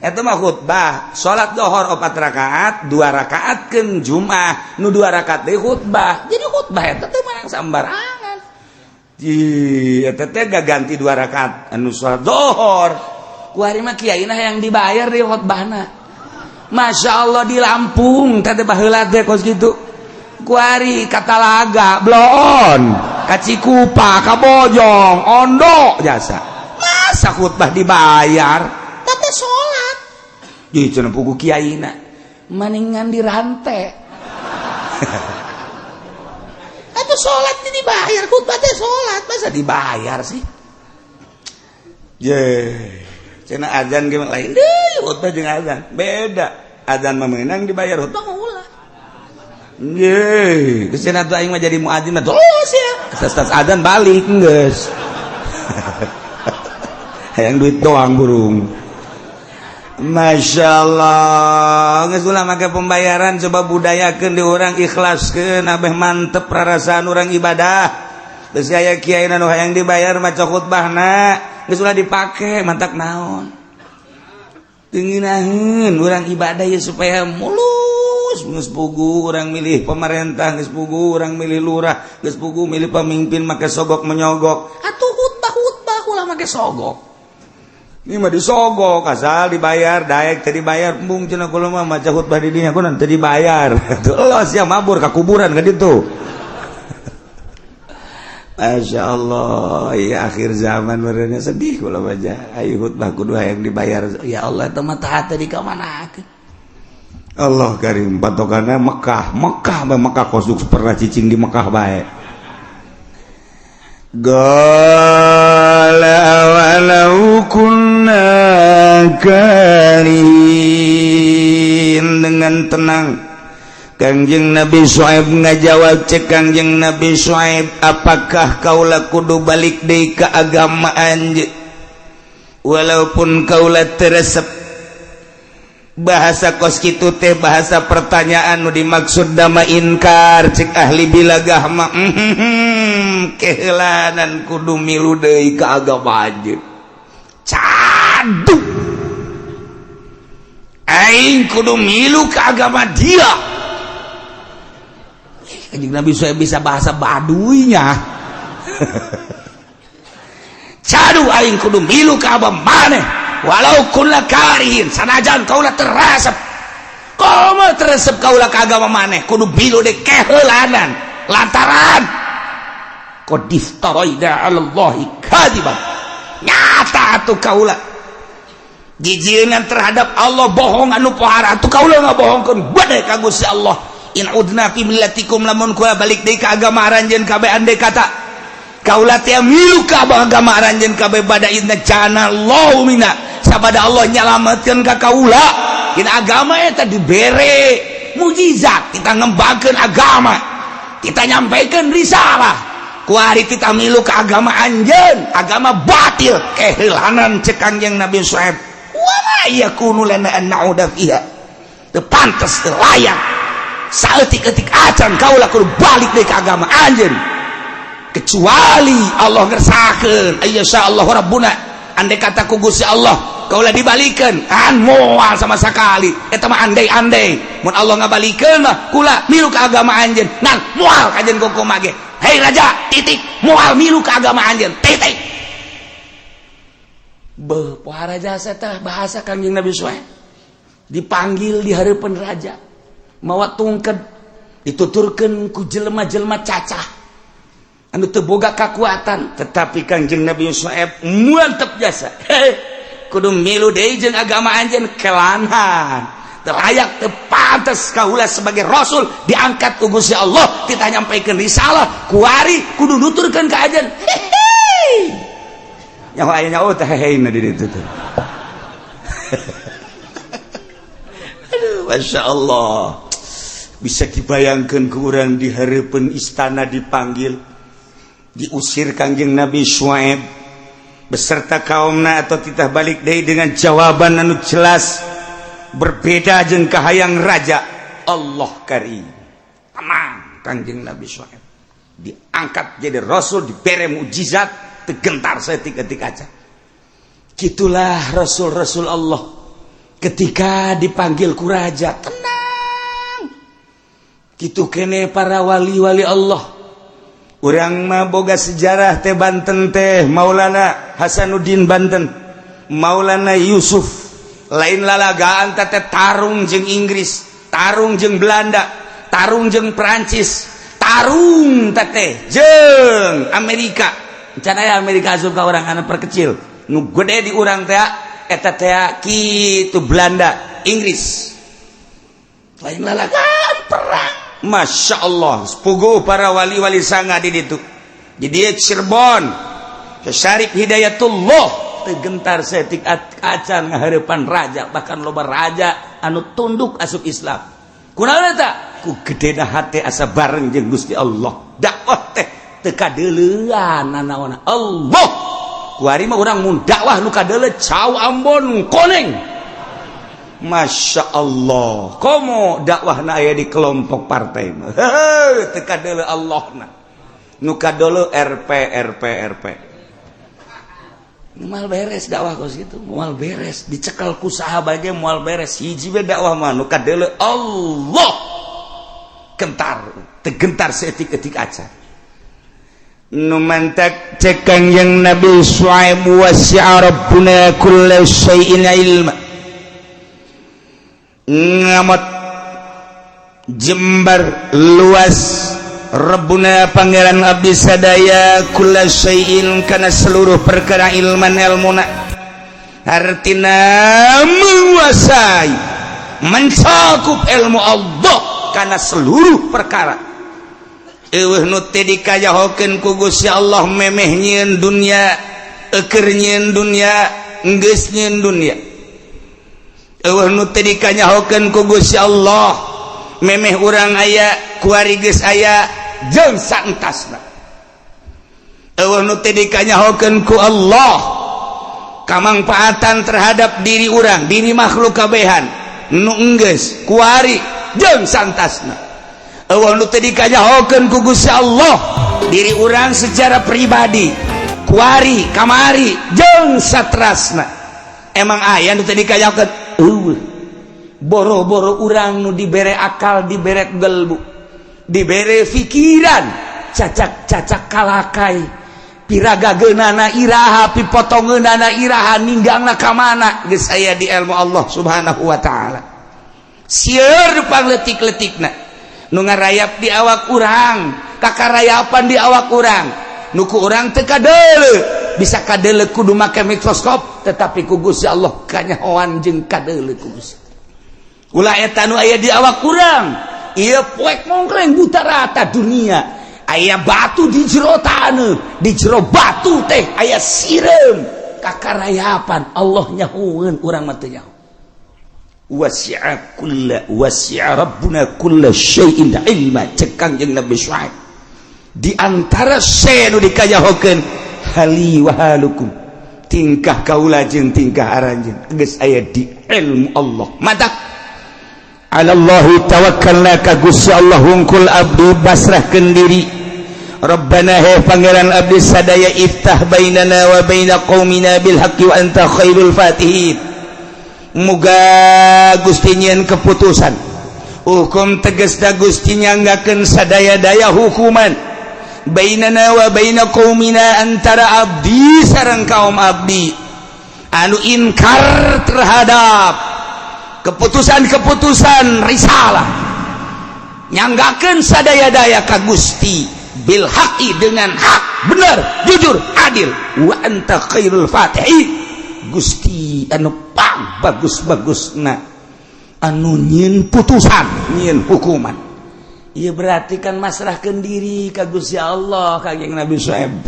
Eta mah khutbah salat dohor 4 rakaat, 2 rakaatkeun Jumaah, nu 2 rakaat deui khutbah. Jadi khutbah eta teu meunang sambarangan. Ih, eta teh gaganti 2 rakaat anu salat dohor. Ku ari mah kiaina hayang dibayar di khutbahna. Masya Allah di Lampung teh baheula teh kos kitu. Kuari Katalaga bloon Kacikupa Kabojong Ondo jasa masa khutbah dibayar teh salat di cenah pugu kiaina maningan dirantai atuh salat dibayar khutbah teh salat masa dibayar sih ye cenah azan ge lain deui khutbah jeung azan beda azan mah meunang dibayar khutbah mah ulah. Ye, geus cenah tuh aing mah jadi muadzin mah terus ya. Sas adzan balik geus. Hayang duit doang burung. Masya Allah, geus ulah make pembayaran. Coba budayakeun di urang, ikhlaskeun, abeh mantep rarasaan urang ibadah. Geus aya kiai nu hayang dibayar maca khutbahna, geus ulah dipake, mantak naon. Teu ngeunaheun urang ibadah ya supaya mulus. Geus puguh urang milih pemerintah, geus puguh urang milih lurah, geus puguh milih pemimpin make sogok menyogok. Atuh khutbah khutbah ulah make sogok. Ini mah disogok asal dibayar, daek teu dibayar embung cenah. Kula mah maca khutbah di dinya kunaon teu dibayar. Tuh sia mabur ka kuburan ka ditu. Masya Allah ya, akhir zaman merenya sedih kula baca. Ayo khutbah kudu yang dibayar. Ya Allah, teu mah taat di ka mana. Allah karim, patokannya Mekah. Mekah bae, Mekah kosuk pernah cicing di Mekah bae. Qala walau kunna karihin. Dengan tenang Kangjeng Nabi Syuaib ngajawab. Cek Kangjeng Nabi Syuaib, apakah kaula kudu balik deui ka agama anjeun walaupun kaula teu resep? Bahasa kos kitu teh bahasa pertanyaan, nu dimaksud dama inkar. Cek ahli bilagah mah, keheulanan kudu milu deui ka agama anjeun. Cadu aing kudu milu ke agama dia. Kanjeng Nabi saya bisa bahasa Baduynya. Cadu aing kudu milu ka agama maneh walau kunna karihin, sanajan kaula teu resep. Komo teu resep kaula ka agama maneh, kudu milu deui keheulanan, lantaran qad iftaraina 'ala Allahi kadiban, nyata atuh kaula jijienan terhadap Allah, bohong anu pohara atuh kaula ngabohongkeun bade ka Gusti Allah. In udna fi millatikum, lamun kula balik deui ka agama aranjeun kabeh, andai kata kaula teh milu ka agama aranjeun kabeh, ba'da idz najjana Allahu minha, sabada Allah nyalametkeun ka kaula. Dina agama eta dibere mujizat, kita ngembangkeun agama, kita nyampaikan risalah, kuari kita milu ke agama anjeun, agama batil, kehilangan. Cek Kangjeng Nabi Syuaib, wa ma yakunu lana an na'uda fiha, teu pantes, teu layak saeutik-eutik acan kaula kudu balik deui ka agama anjeun, kecuali Allah ngersakeun, ayyasha Allah rabbuna, andai kata ku Gusti Allah kaula dibalikeun. An moal sama sekali eta mah, andai-andai mun Allah ngabalikeun mah kula milu ka agama anjeun, ngan moal kajen kumaha ge. Hei raja, titik, moal milu ka agama anjeun, titik. Beuh, pohara jasa teh bahasa Kangjeng Nabi Syuaib. Dipanggil di hareupeun raja mawa tungked, dituturkeun ku jelema-jelema cacah anu teu boga kakuatan, tetapi Kangjeng Nabi Syuaib mantep jasa. Hei, kudu milu deui jeung agama anjeun, kelanhan teu layak, teu pantes kaula sebagai rasul diangkat ku Gusti Allah, kita nyampaikan risalah, kuari kudu nuturkeun ka anjeun. Hehe, nyaho aya nyaho teh hehe di ditu tuh. Aduh, Masya Allah, bisa dibayangkan ke orang di harapan istana dipanggil, diusir Kangjeng Nabi Syuaib beserta kaumna atau titah balik deui dengan jawaban anu jelas berbeda jeung kahayang raja. Allah karim, tenang Kangjeng Nabi Syuaib, diangkat jadi rasul, dibere mukjizat, teu gentar saeutik-eutik aja. Gitulah rasul-rasul Allah ketika dipanggil ku raja, tenang. Gitu kene para wali-wali Allah. Urang mah boga sejarah teh, Banten teh Maulana Hasanuddin Banten, Maulana Yusuf, lain lalagaan teh, tarung jeung Inggris, tarung jeung Belanda, tarung jeung Prancis, tarung teh jeung Amerika. Can aya Amerika asup ka urang, anak perkecil nu gede di urang teh eta teh kitu, Belanda, Inggris. Lain lalagaan perang. Masya Allah, sepugu para wali-wali sanga di ditu. Jadi Cirebon, Syarif Hidayatullah teu gentar saeutik acan ngahareupan raja, bahkan loba raja anu tunduk asup Islam. Kunaon eta? Ku gedena hate asa bareng jeung Gusti Allah. Dakwah teh teu kadeuleuan nanaona Allah. Kuari mah urang mun dakwah nu kadeuleu cau Ambon koneng. Masya Allah, komo dakwah na aya di kelompok partai mah teu kadeuleu Allah na, nu kadeuleu RP RP RP. Moal beres dakwah kos gitu, moal beres. Dicekal ku saha bae moal beres. Hiji we dakwah mah, nu kadeuleu Allah, gentar teu gentar saeutik-eutik acan. Nu mantak cek Kangjeng Nabi Syuaib, wasi'a rabbuna kulla syai'in ilma, ngamot jembar luas Rabbuna Pangeran abdi sadaya, kulla syai'in kana seluruh perkara, ilman ilmuna, artina menguasai, mencakup ilmu Allah karena seluruh perkara. Eueuh nu teu dikajahokeun ku Gusti Allah memeh nyieun dunya, eukeur nyieun dunya, geus nyieun dunya. Eueuh nu teu dikanyahokeun ku Gusti Allah memeh urang aya, kuari geus aya, jeung saentasna. Eueuh nu teu dikanyahokeun ku Allah kamangfaatan terhadap diri urang, diri makhluk kabehan nu enggeus, kuari jeung saentasna. Eueuh nu teu dikanyahokeun ku Gusti Allah diri urang secara pribadi kuari, kamari, jeung satrasna. Emang aya nu teu dikanyahokeun? Eueuh. Boro-boro urang nu dibere akal, dibere gelbu, dibere pikiran, cacak-cacak kalakai piragageunana iraha, pipotongeunana iraha, ninggangna ka mana, geus aya di ilmu Allah Subhanahu wa taala. Sieun pangletik-letikna nu ngarayap di awak urang, kakarayapan di awak urang nu ku urang teu kadeuleu, bisa kadeuleu kudu make mikroskop, tetapi ku Gusti Allah kanyahoan jeung kadeuleu ku Gusti. Ulah eta nu aya di awak urang ieu, poek mongkleng buta rata dunia, aya batu di jero taneuh, di jero batu teh aya sireum, kakarayapan Allah nyahoeun, urang mah teu nyaho. Wasi'a kulla wasi'a rabbuna kulla syai'in ilma, cek Kangjeng Nabi Syuaib. Di antara syai nu dikajahokeun, hali wa halukum, tingkah kaula jeung tingkah aranjeun geus aya di ilmu Allah. Matak alallahi tawakkalna, ka Gusti Allah hungkul abdi basrahkeun diri. Rabbana, he Pangeran abdi sadaya, iftah bainana wa baina qaumina bil haqqi wa anta khairul fatihin. Muga Gusti nyieun keputusan hukum, tegasna Gusti nyanggakeun sadaya-daya hukuman, bainana wa baina qaumina, antara abdi sareng kaum abdi anu inkar terhadap keputusan-keputusan risalah. Nyanggakeun sadaya-daya ka Gusti, bil haqqi, dengan hak, benar, jujur, adil, wa anta khairul fatihin, Gusti anu pang bagus-bagusna anu nyieun putusan, nyieun hukuman. Ieu berarti kan masrahkeun diri ka Gusti Allah. Kangjeng Nabi Syuaib,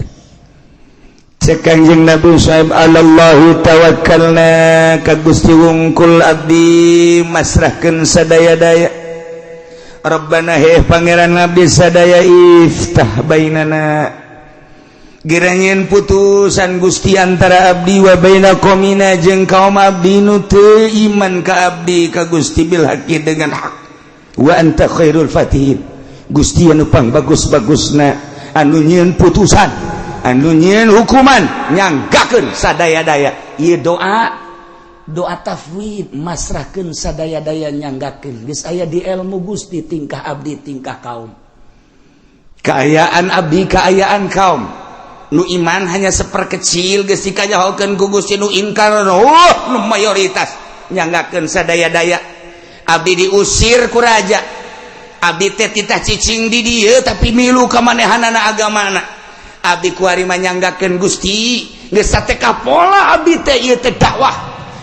cek Kangjeng Nabi Syuaib, alallahi tawakkalna, ka Gusti wungkul abdi masrahkeun sadaya-daya. Rabbana, he Pangeran abdi sadaya, iftah bainana, gera nyieun putusan Gusti, antara abdi, wa baina qaumina, jeung kaum abdi nu teu iman ka abdi ka Gusti, bil haqqi, dengan hak, wa anta khairul fatihin, Gusti anu pang bagus-bagusna anu nyieun putusan, anu nyieun hukuman, nyanggakeun sadaya-daya. Ieu doa, doa tafwid, masrahkeun sadaya-daya, nyanggakeun geus aya di ilmu Gusti tingkah abdi, tingkah kaum, kaayaan abdi, kaayaan kaum. Nu iman hanya seperkecil, geus dikanyahokeun ku Gusti. Nu inkar, oh, nu mayoritas, nyanggakeun sadaya-daya. Abdi diusir ku raja, abdi teh titah cicing di dieu tapi milu ka manehanana agamana. Abdi kuari manyanggakeun Gusti, geus sateka pola abdi teh ieu teh dakwah,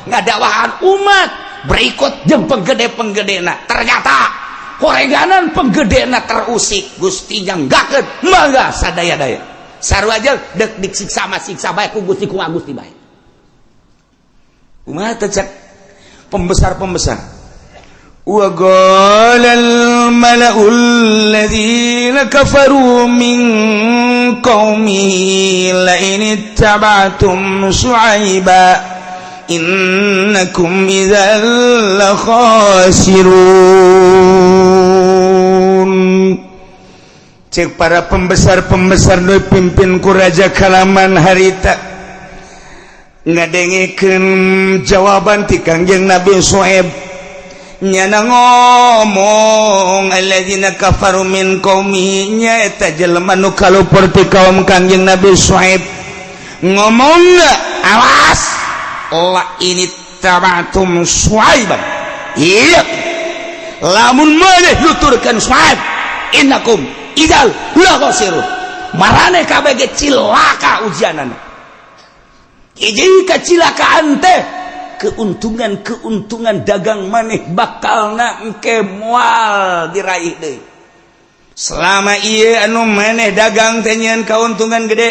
ngadakwahan umat berikut jeung penggede-penggedena. Ternyata horeganan penggedena terusik. Gusti nyanggakeun, mangga sadaya-daya, sarua aja dek disiksa mah siksa bae ku Gusti, kumaha Gusti bae. Kumaha teh cek pembesar-pembesar? وقال الملأ الذين كفروا من قومه لئن اتبعتم شعيبا. Innakum idzal la khasirun. Cek para pembesar-pembesar nu pimpin ku Raja Kalaman harita ngadengekeun jawaban ti Kangjeng Nabi Syuaib, nyana ngomong alladzina kafaru min qaumi, nyaeta jelema nu kalupur ti kaum Kangjeng Nabi Syuaib, ngomong, "Awas, la in ittaba'tum Syuaiban," iya, lamun maneh nuturkeun Syuaib, innakum idzal la khasirun, maraneh kabeh ge cilaka ujianana. Hiji kacilakaan teh keuntungan-keuntungan dagang maneh bakal na engke moal diraih deui. Selama ieu anu maneh dagang teh nyieun kauntungan gede,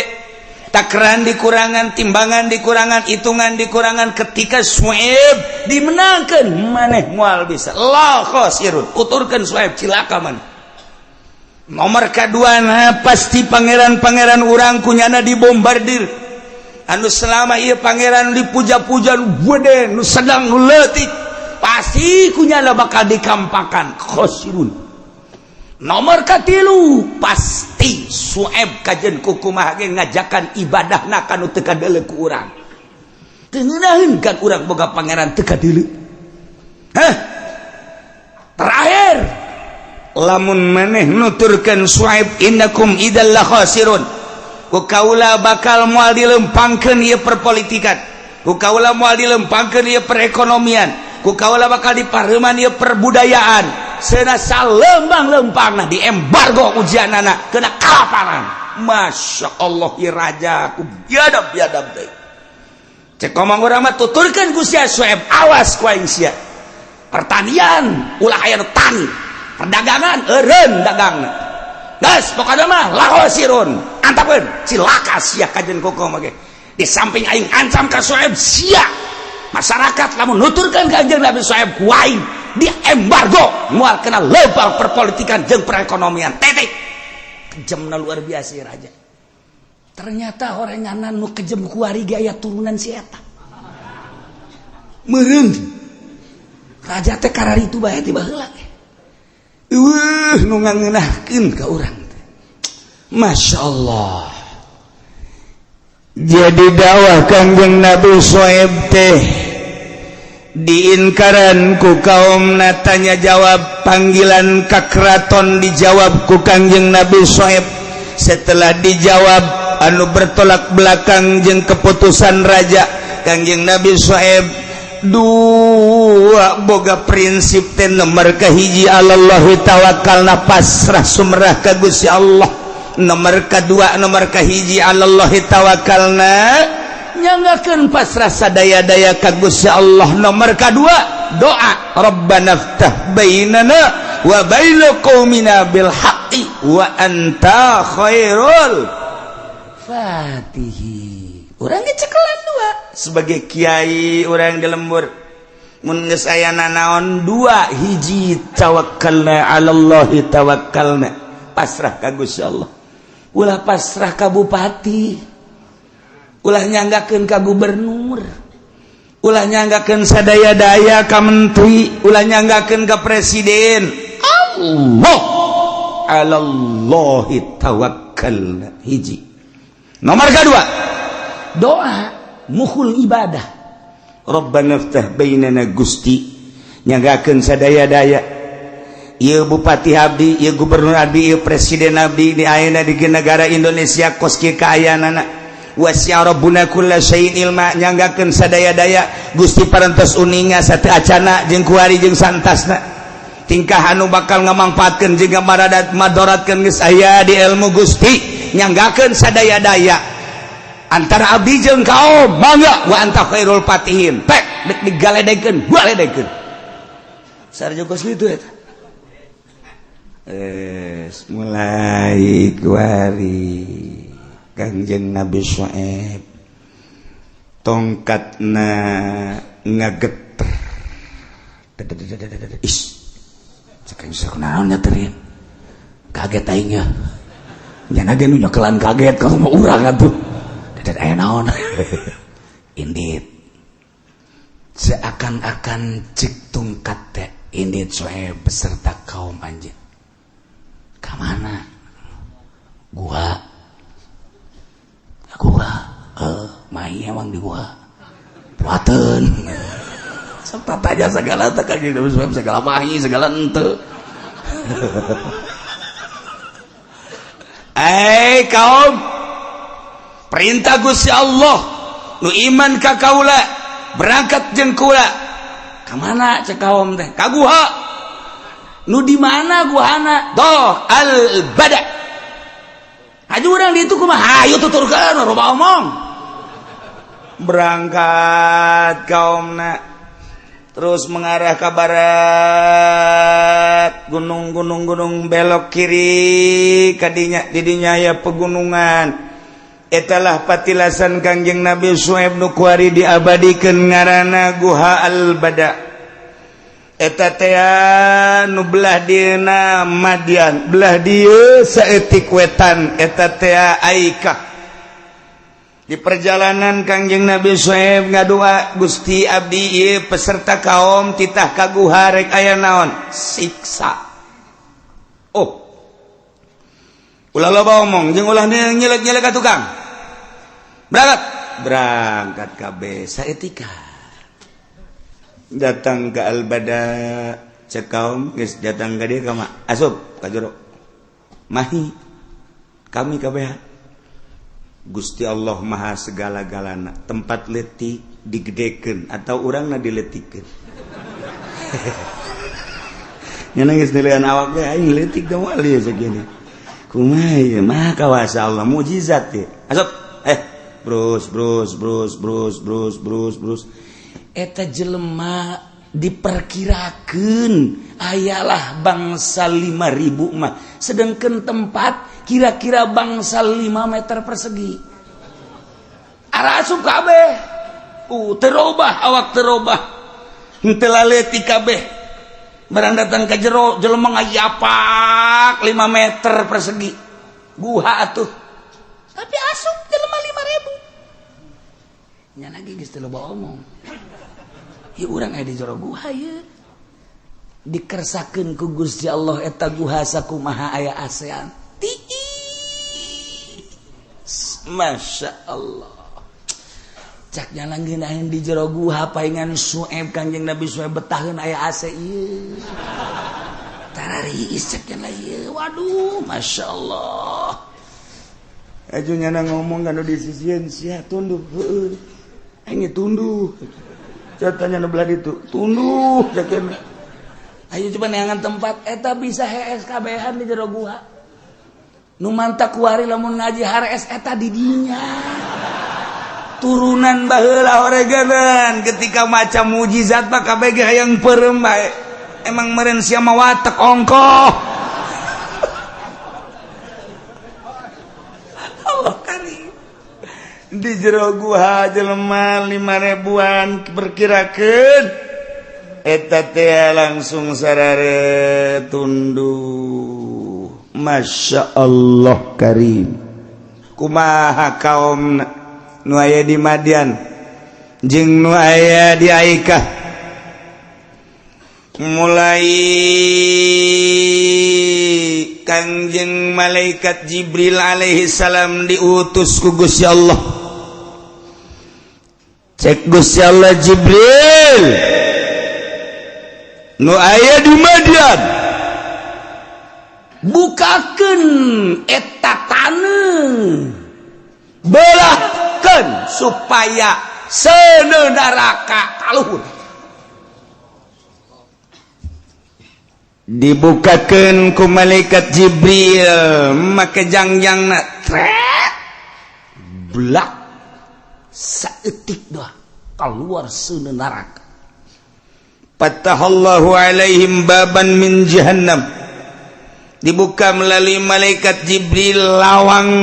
takaran dikurangan, timbangan dikurangan, hitungan dikurangan, ketika Suaib dimenangkan maneh moal bisa. La khasirun, uturkeun Suaib, cilaka maneh. Nomor kedua, nah, pasti pangeran-pangeran urang kunyana dibombardir. Anu selama ieu pangeran dipuja-puja nu gede, nu sedang, nu leutik, pasti kunyana bakal dikampakan. Khosirun. Nomor katilu, pasti Sueb kajen kukumaha ge ngajakan ibadahna kanu teu kadeuleu ku urang. Teu ngeunaheun kan urang boga pangeran teu kadeuleu. Hah, terakhir, lamun maneh nuturkeun Suaib, innakum idzal la khasirun, ku kaula bakal moal dilempangkeun ieu perpolitikan, ku kaula moal dilempangkeun ieu perekonomian, ku kaula bakal dipareuman ieu perbudayaan. Cenah salempang-lempangna di embargo ujianana, kena kalaparan. Masya Allah, ieu raja ku biadab biadab deui. Cek ngomong urang mah, tuturkeun ku sia Suaib, awas ku aing sia. Pertanian ulah aya nu tani, perdagangan eureun dagangna, geus pokona mah la khosirun, antapeun, cilaka sia kajen kokoh mah ge. Di samping aing ancam ka Suaib, sia masyarakat lamun nuturkeun ka Kanjeng Nabi Suaib, ku aing di embargo, moal kena lempang perpolitikan jeung perekonomian, titik. Kejemna luar biasa ya raja. Ternyata oranganan nu kejem kuari ge aya turunan si eta meureun. Raja teh kararitu bae ti baheula. Eueuh nu ngangeunahkeun ka urang teh, Masya Allah. Jadi dakwah Kangjeng Nabi Syuaib teh diinkaran ku kaum. Tanya jawab, panggilan ka keraton dijawab ku Kangjeng Nabi Syuaib. Setelah dijawab anu bertolak belakang jeung keputusan raja, Kangjeng Nabi Syuaib dua boga prinsip teh. Nomor kahiji, alallahi tawakkalna, pasrah sumrah ka Gusti Allah. Nomor kedua, nomor kahiji alallahi tawakkalna, nyanggakeun pasrah sadaya-daya ka Gusti Allah. Nomor kedua, doa, Rabbana ftah bainana wa baina qaumina bil haqqi wa anta khairul fatihi. Urang ceklan dua sebagai kiai, urang di lembur mun geus aya nanaon, dua hiji, tawakkalna alallahi tawakkalna, pasrah ka Gusti Allah. Ulah pasrah ka bupati, ulah nyanggakeun ka gubernur, ulah nyanggakeun sadaya-daya ka menteri, ulah nyanggakeun ka presiden. Allah, alallahi tawakkalna, hiji. Nomor kedua, doa mukhul ibadah, Rabbana ftah bainana, Gusti nyanggakeun sadaya-daya. Ieu bupati abdi, ieu gubernur abdi, ieu presiden abdi di ayeuna di negara Indonesia kos kieu kaayaanana. Wasi'a rabbuna kulla syai'in ilma, nyanggakeun sadaya-daya. Gusti parantos uninga satu acana jeung kuari jeung santasna. Tingkah anu bakal ngamangpaatkeun jeung maradat madoratkeun geus aya di ilmu Gusti. Nyanggakeun sadaya-daya antara abdi jeung kaum, mangga, wa anta khairul fatihin. Pek dek digaledegkeun, galedegkeun sarjo kos kitu eta. Mulai kuari Kangjeng Nabi Syuaib tongkatna ngageter. Is, cek aing, kunaon nyeterin? Kaget aingnya. Nyana ge nu nyekelan kaget kalau mau urang atuh. Dadat, aya naon? Indit. Seakan-akan cek tungkat teh ini Sueb beserta kaum anjeun. Ka mana? Gua. Gua. Mahi emang di gua. Puateun. Sok tanya segala teh ka Nabi Sueb, segala mahi segala ente. Eh kaum, perintah Gusti Allah nu iman ka kaula berangkat jeung kula. Ka mana cek kaum teh? Ka guha. Nu di mana guhana? Doh al bada. Haju urang di itu kumaha? Hayu tuturkeun loba omong. Berangkat kaumna terus mengarah ke barat, gunung-gunung-gunung, belok kiri kadinya, didinya ya pegunungan. Etalah patilasan Kangjeng Nabi Suhaib nu kuari diabadikeun ngaranna Guha Al-Bada. Eta teh nu belah dieuna Madian, belah dieu saeutik wetan, eta teh Aikah. Di perjalanan Kangjeng Nabi Suhaib ngadua, "Gusti, abdi ieu peserta kaum titah ka guha, rek aya naon?" Siksa. Oh, ulah loba omong jeung ulah nyelek-nyelek ka tukang. Berangkat, berangkat kabeh. Saetika datang ke Al-Bada, cek kaum geus datang ka dieu ka asup ka jero. Mahi kami kabeh. Gusti Allah maha segala-galana, tempat letik digedekeun atau urangna diletikeun. Nya geus nilaian awak ge aing letik da moal ieu segini. Kumaha ieu? Maha kawasa Allah, mukjizat ieu. Asup brus brus brus brus brus brus brus. Eta jelema diperkirakan ayalah bangsa 5000 mah, sedangkan tempat kira-kira bangsa 5 meter persegi. Arasup kabeh, terobah awak, terobah henteu laleutik kabeh. Barang datang ke jero, jelema ngayapak 5 meter persegi guha atuh, tapi asup jelema 5000 nya lagi geus teu loba omong. Ya urang aya di jero guha ieu, dikersakeun ku Gusti Allah eta guha sakumaha aya ASEAN tiis. Masya Allah, cak jalan ngeunaheun di jero guha paingan Sueb, Kanjeng Nabi Sueb betaheun aya AC ieu tarariis cak jalan ieu. Waduh, Masya Allah. Aju nyana ngomong kan di sisieun sia tunduh, heueuh aing tunduh. Catanya nu belah ditu tunduh cak. Ayo coba neangan tempat eta bisa hees kabehan di jero guha. Nu mantak kuari lamun ngaji harees eta di dinya. Turunan baheula horeganan ketika maca mujizat mah kabeh ge hayang peureum bae. Emang meureun sia mah watek ongkoh. Allah karim. Di jero guha jelema 5000-an perkirakeun eta teh langsung sarare tunduh. Masya Allah karim. Kumaha kaum nu aya di Madian jeung nu aya di Aikah mulai Kangjeng malaikat Jibril alaihi salam diutus ku Gusti Allah. Cek Gusti Allah, "Jibril, nu aya di Madian bukakeun eta taneuh, belahkeun supaya seuneu neraka kaluhur." Dibukakeun ku malaikat Jibril make jangjangna, tret blak, saeutik doang keluar seuneu neraka. Fatahallahu alaihim baban min jahannam. Dibuka melalui malaikat Jibril lawang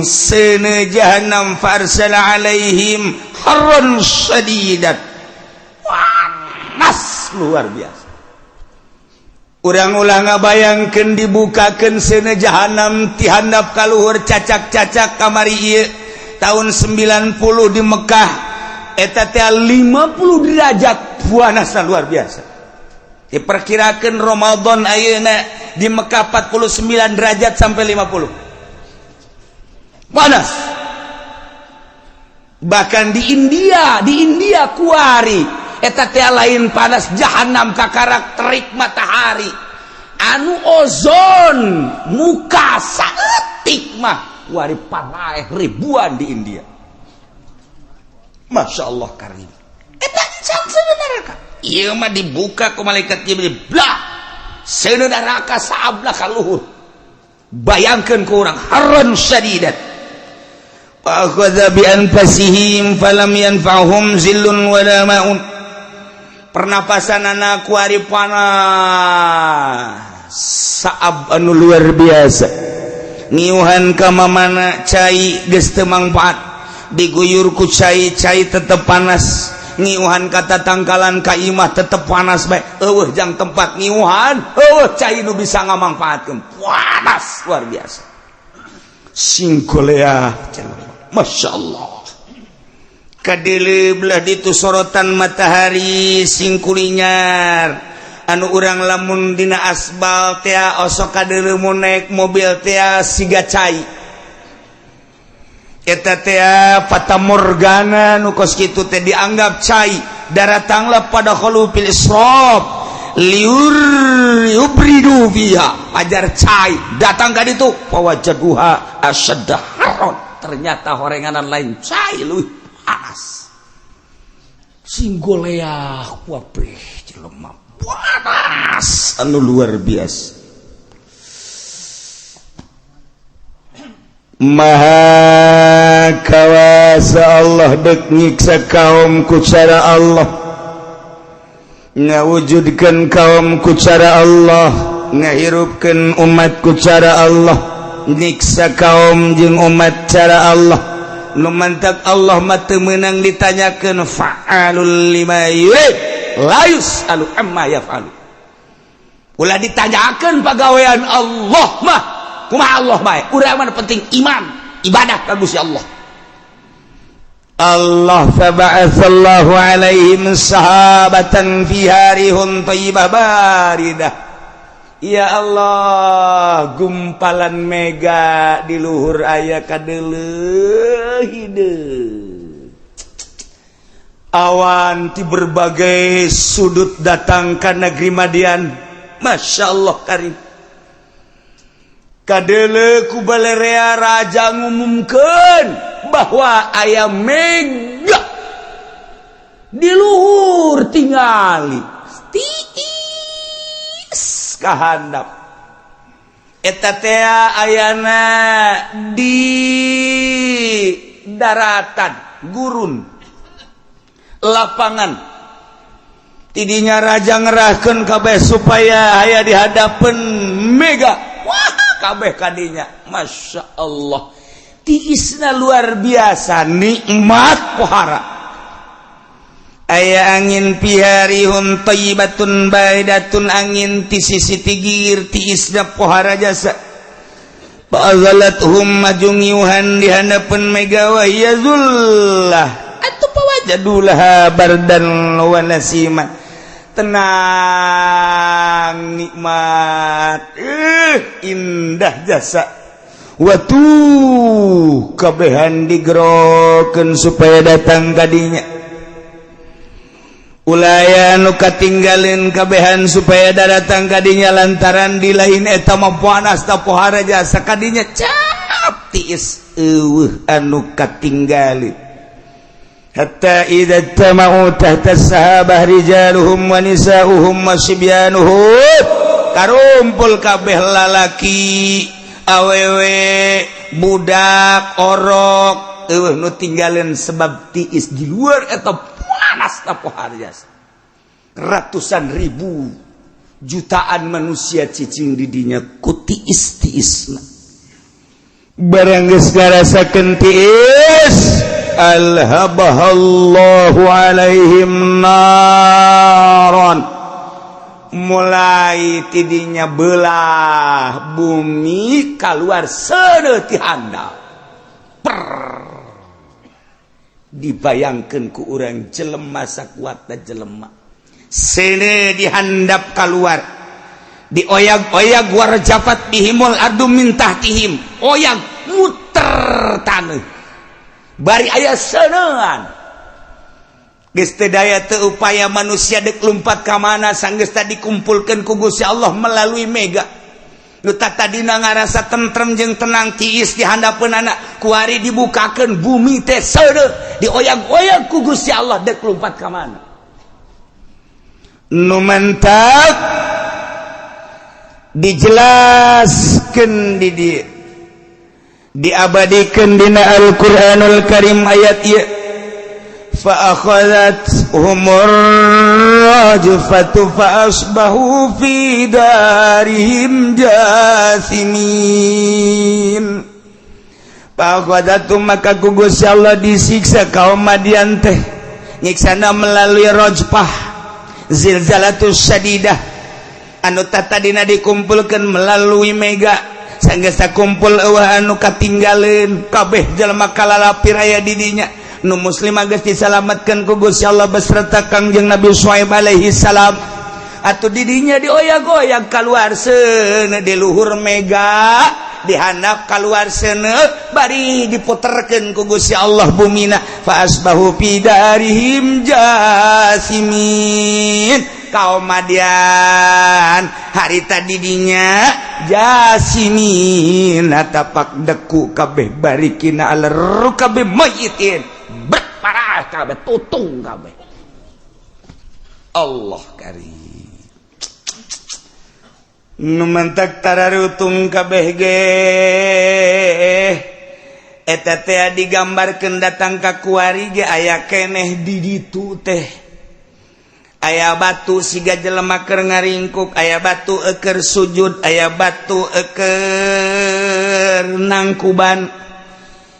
seuneu jahannam, farsala alaihim harran syadidat, panas luar biasa. Urang ulah ngabayangkeun dibukakeun seuneu jahanam ti handap ka luhur, cacak-cacak. Kamari ieu tahun 90 di Mekah. Eta teh 50 derajat, panasna luar biasa. Diperkirakan Ramadan ayeuna di Mekah 49 derajat sampai 50, panas. Bahkan di India, di India kuari eta teh lain panas jahanam, kakarak terik matahari anu ozon muka saeutik mah wari paraeh ribuan di India. Masya Allah karim, eta seuneu neraka ieu mah dibuka ku malaikat Jibril, blah, seuneu neraka saablah ka luhur. Bayangkeun ku urang harran syadidat. Fa bi anfasihim falam yanfa'hum zillun wala ma'un. Pernapasan anak kuari panas saab anu luar biasa. Ngiuhan ka mana cai geus teu mangfaat, diguyur ku cai, cai tetep panas. Ngiuhan kata tangkalan ka imah tetep panas bae. Eueuh jang tempat ngiuhan, eueuh cai nu bisa ngamangfaatkeun, panas luar biasa. Singkolea, Masya Allah. Kadele belah ditu sorotan matahari singkulinyar anu urang lamun dina asbal tea osok kadele mun naik mobil tea siga cai eta tea fata morgana nu kos kitu teh dianggap cai. Daratanglah pada fil israf liur yubridu fiha, pajar cai datang ka ditu, fawajaduha asyadda harron, ternyata horenganan lain cai leuwih panas. Singgoleah kabeh jelema, panas anu luar biasa. Maha kawasa Allah. Dek nyiksa kaum ku cara Allah, ngawujudkan kaum ku cara Allah, ngahirupkan umat ku cara Allah, nyiksa kaum jeung umat cara Allah. Nu mantak Allah mah teu meunang ditanyakeun, fa'alul lima yurid la yus'alu amma yaf'alu. Ulah ditanyakeun pagawean Allah mah, kumaha Allah bae. Urang mah penting iman, ibadah ka Gusti Allah. Allah faba'atsallahu alaihim sahabatan fiha rihun thayyibah baridah. Ya Allah, gumpalan mega di luhur aya kadeuleuh hideung. Awan di berbagai sudut datang ke negeri Madian. Masya Allah karim. Kadele ku balerea raja ngumumkeun bahwa aya mega di luhur, tingali tiis kahandap eta teh ayana di daratan gurun lapangan. Tidinya raja ngerahkeun kabeh supaya aya di hadapan mega. Wah, kabeh kadinya. Masya Allah, tiisna luar biasa, nikmat pohara. Aya angin fiha rihun thayyibatun baridatun, angin ti sisi tigir, tiisna pohara jasa. Fa'azalathum, maju ngiuhan di hadapan mega, wa hiya zullah atuh fawajadulaha bardan wa nasiman. Tenang, nikmat, indah jasa. Watu kabehan digerokeun supaya datang kadinya. Ulaya nu katinggalin kabehan supaya datang kadinya, lantaran di lain eta mah panas ta pohara jasa. Kadinya cap tiis, eueuh anu katinggalin. Hatta idza tama'u tahta sahabah rijaluhum wa nisa'uhum wa sibyanuhum, karumpul kabeh lalaki, awewe, budak, orok, eueuh nu tinggalin sebab tiis di luar eta panas ta pohara jasa. Ratusan ribu, jutaan manusia cicing di dinya ku tiis-tiisna. Barang geus ngarasakeun tiis, alhabahallahu alaihim naron, mulai tidinya belah bumi, keluar seuneu ti handap. Dibayangkan ku urang jelema sakuat jelema seuneu dihandap keluar, dioyag-oyag, warajafat bihimul ardu min tahtihim, oyag muter taneuh bari aya seuneuan. Geus teu daya teu upaya manusia dek lumpat ka mana. Sanggeus dikumpulkeun ku Gusti Allah melalui mega, nu tadina ngarasa tentrem jeung tenang, tiis di handapeunana, kuari dibukakeun bumi teh seuneu, dioyag-oyag ku Gusti Allah, dek lumpat ka mana. Nu mantak dijelaskan di dieu, diabadikan dina Al-Qur'anul Karim ayat ieu, fa akhadhathumur rajfatu fa asbahu fi darihim jasimin. Fa akhadhathum, maka ku Gusti Allah disiksa kaum Madian teh, nyiksana melalui rajfah, zilzalatus syadidah, anu tadina dikumpulkan melalui mega. Sanggeus kumpul, euweuh anu katinggaleun, kabeh jelema kalalapir aya di dinya. Nu muslim geus disalametkeun ku Gusti Allah beserta Kangjeng Nabi Syuaib alaihi salam. Atuh didinya dioyag-oyag keluar seuneu di luhur mega, dihandap keluar seuneu, bari diputerkeun ku Gusti Allah bumina, fa asbahu fi darihim jasimin. Kaum Madian harita didinya jasimin, tapak deku kabeh, barikina ala rukabi mayitin, berparah kabeh, tutung kabeh. Allah karim. Nu mantak tararutung kabeh ge eta teh digambarkeun datang ka kuari ge aya keneh di ditu teh, aya batu siga jelema keur ngaringkuk, aya batu eker sujud, aya batu eker nangkuban.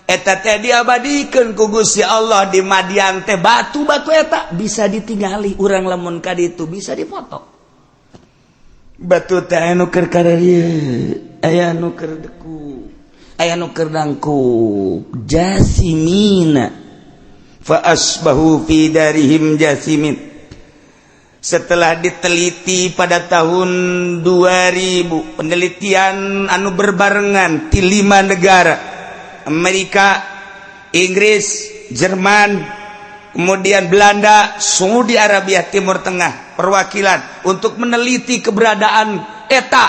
Eta teh diabadikeun ku Gusti Allah di Madian teh. Batu-batu eta bisa ditinggali urang, lamun ka ditu bisa dipoto. Batu teh aya nu keur kararieu, aya nu keur deku, aya nu keur nangkub. Jasimina, fa asbahu fi darihim jasimin. Setelah diteliti pada tahun 2000, penelitian anu berbarengan di lima negara, Amerika, Inggris, Jerman, kemudian Belanda, Saudi Arabia, Timur Tengah, perwakilan untuk meneliti keberadaan eta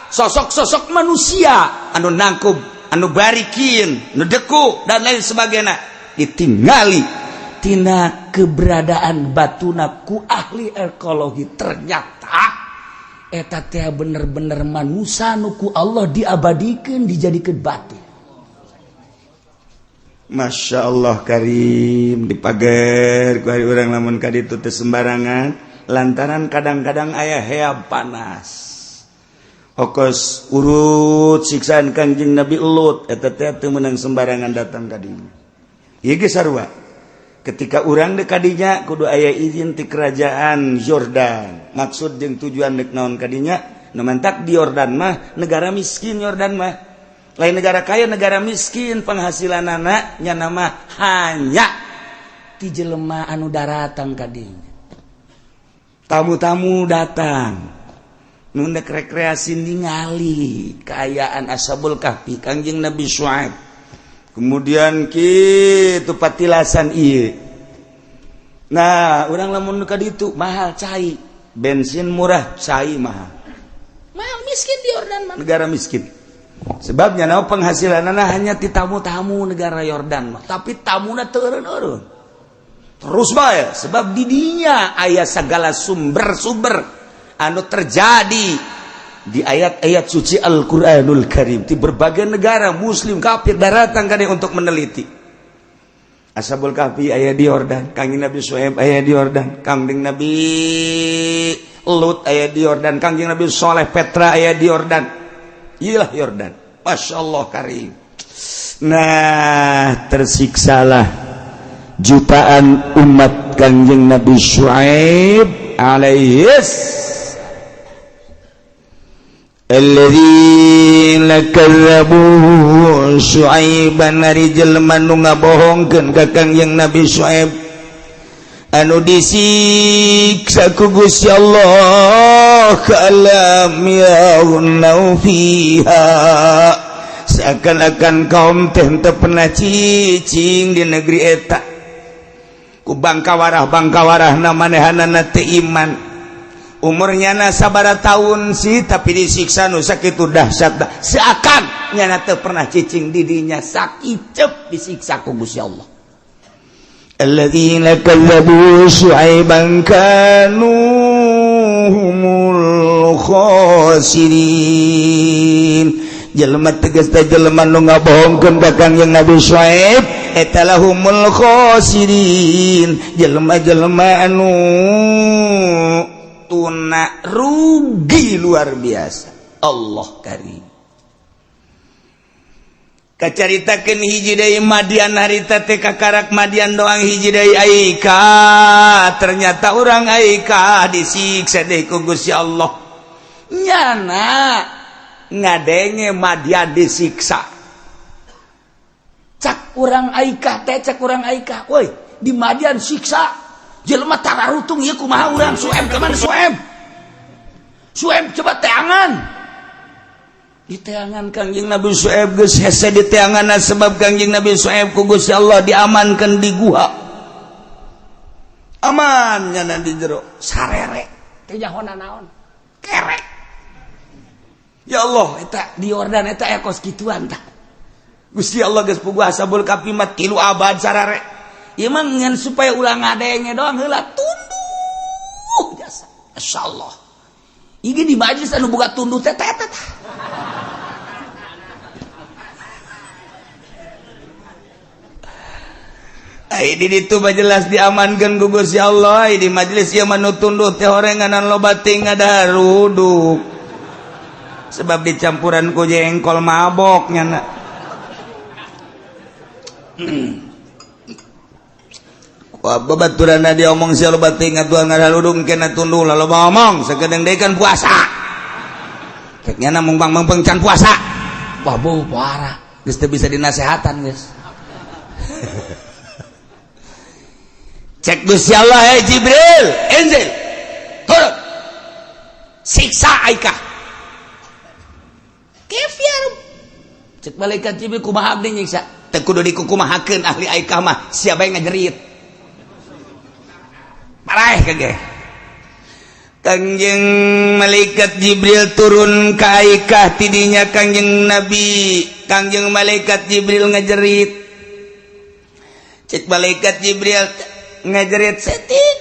sosok-sosok manusia anu nangkub, anu barikin, anu deku, dan lain sebagainya, ditinggali tina keberadaan batuna ku ahli ekologi, ternyata eta teh bener-bener manusia nu ku Allah diabadikan, dijadikan batu. Masya Allah Karim. Dipager ku urang lamun ka ditu teu sembarangan, lantaran kadang-kadang aya heab panas. Okos urut siksaan Kangjeng Nabi Lut eta teh teu meunang sembarangan datang ka dinya. Ieu ge sarua, ketika urang dek kadinya kudu aya izin ti kerajaan Yordan, maksud jeung tujuan dek naon kadinya. Nu mantak di Yordan mah negara miskin. Yordan mah lain negara kaya, negara miskin. Penghasilan anak nya nama hanya ti jelema anu daratang kadinya, tamu-tamu datang nu dek rekreasi, ningali kaayaan Ashabul Kahfi, Kangjeng Nabi Syuaib, kemudian kitu patilasan ieu. Nah, urang lamun ka ditu mahal cai, bensin murah, cai mahal.
Mahal, miskin di Yordan mah.
Negara miskin, sebabnya nah penghasilan hanya ti tamu-tamu negara Yordan mah, tapi tamuna teu eureun terus bae, sebab didinya aya segala sumber-sumber anu terjadi di ayat-ayat suci Al-Qur'anul Karim. Di berbagai negara, muslim, kafir datang kan untuk meneliti. Ashabul Kahfi aya di Yordan, Kangjeng Nabi Syuaib aya di Yordan, Kangjeng Nabi Lut aya di Yordan, Kangjeng Nabi Soleh Petra aya di Yordan. Iyalah Yordan. Masya Allah Karim. Nah, tersiksalah jutaan umat Kangjeng Nabi Syuaib alaihis. Alladzina kadzabu Syu'aiban ari jelema nu ngabohongkeun ka Kangjeng Nabi Syuaib anu disiksa ku Gusti Allah ka'lam yaghnaw fiha seakan-akan kaum teh teu pernah cicing di negeri eta ku bangkawarah-bangkawarahna manehanana teu iman umurnya na sabara tahun sih tapi disiksa nu sakitu dahsyat seakan nyana teu pernah cicing di dinya sakicep disiksa ku Gusti Allah. Alladzina kadzabu Syu'aiban kanu humul khasirin. Jelema tegas teh jelema nu ngabohongkeun ka Kangjeng Nabi Syuaib eta lahumul khasirin, jelema-jelema anu tuna rugi luar biasa. Allah karim. Kacaritakeun hiji deui Madian harita teh kakarak Madian doang hiji deui Aika. Ternyata urang Aika disiksa deui ku Gusti Allah. Nyana ngadenge Madian disiksa. Cak urang Aika teh cak urang Aika, woi di Madian siksa. Jelema tararutung ieu kumaha urang Sueb ka mana Sueb? Sueb coba teangan. Diteangan Kangjeng Nabi Sueb geus hese diteanganna sebab Kangjeng Nabi Sueb ku Gusti Allah diamankan di guha. Aman nyana di jero sarere
teu nyahona naon. Kerek.
Ya Allah eta di Yordan eta aya kos kituan tah. Gusti Allah geus puguh Ashabul Kahfi mah 3 abad sarare. Ieu mah ngan supaya ulah ngadenge doang heula tunduh jasa. Masyaallah. Ieu di majelis anu boga tunduh teh teh teh. Ai di ditu mah jelas diamankeun ku Gusti Allah. Ai di majelis ieu mah nu tunduh teh horenganan loba ting ngadaruduk. Sebab dicampuran ku jengkol mabok nyana. Babaturanna diomong sia loba teuing atuh ngadaruduk kena tunduh lalu ngomong sakedeung deui kan puasa. Cek nyana mung bang can puasa.
Wah bau parah.
Geus teu bisa dinasehatan geus. Cek Gusti Allah, hey Jibril, Inzil, turun, siksa Aikah. Kef ya Rabb. Cek malaikat Jibril kumaha abdi nyiksa? Teu kudu dikukumahakeun ahli Aikah mah, siapa yang ngajerit. Paraeh kage. Kangjeng malaikat Jibril turun ka Aikah tidinya Kangjeng Nabi, Kangjeng malaikat Jibril ngajerit. Cek malaikat Jibril ngajerit setik.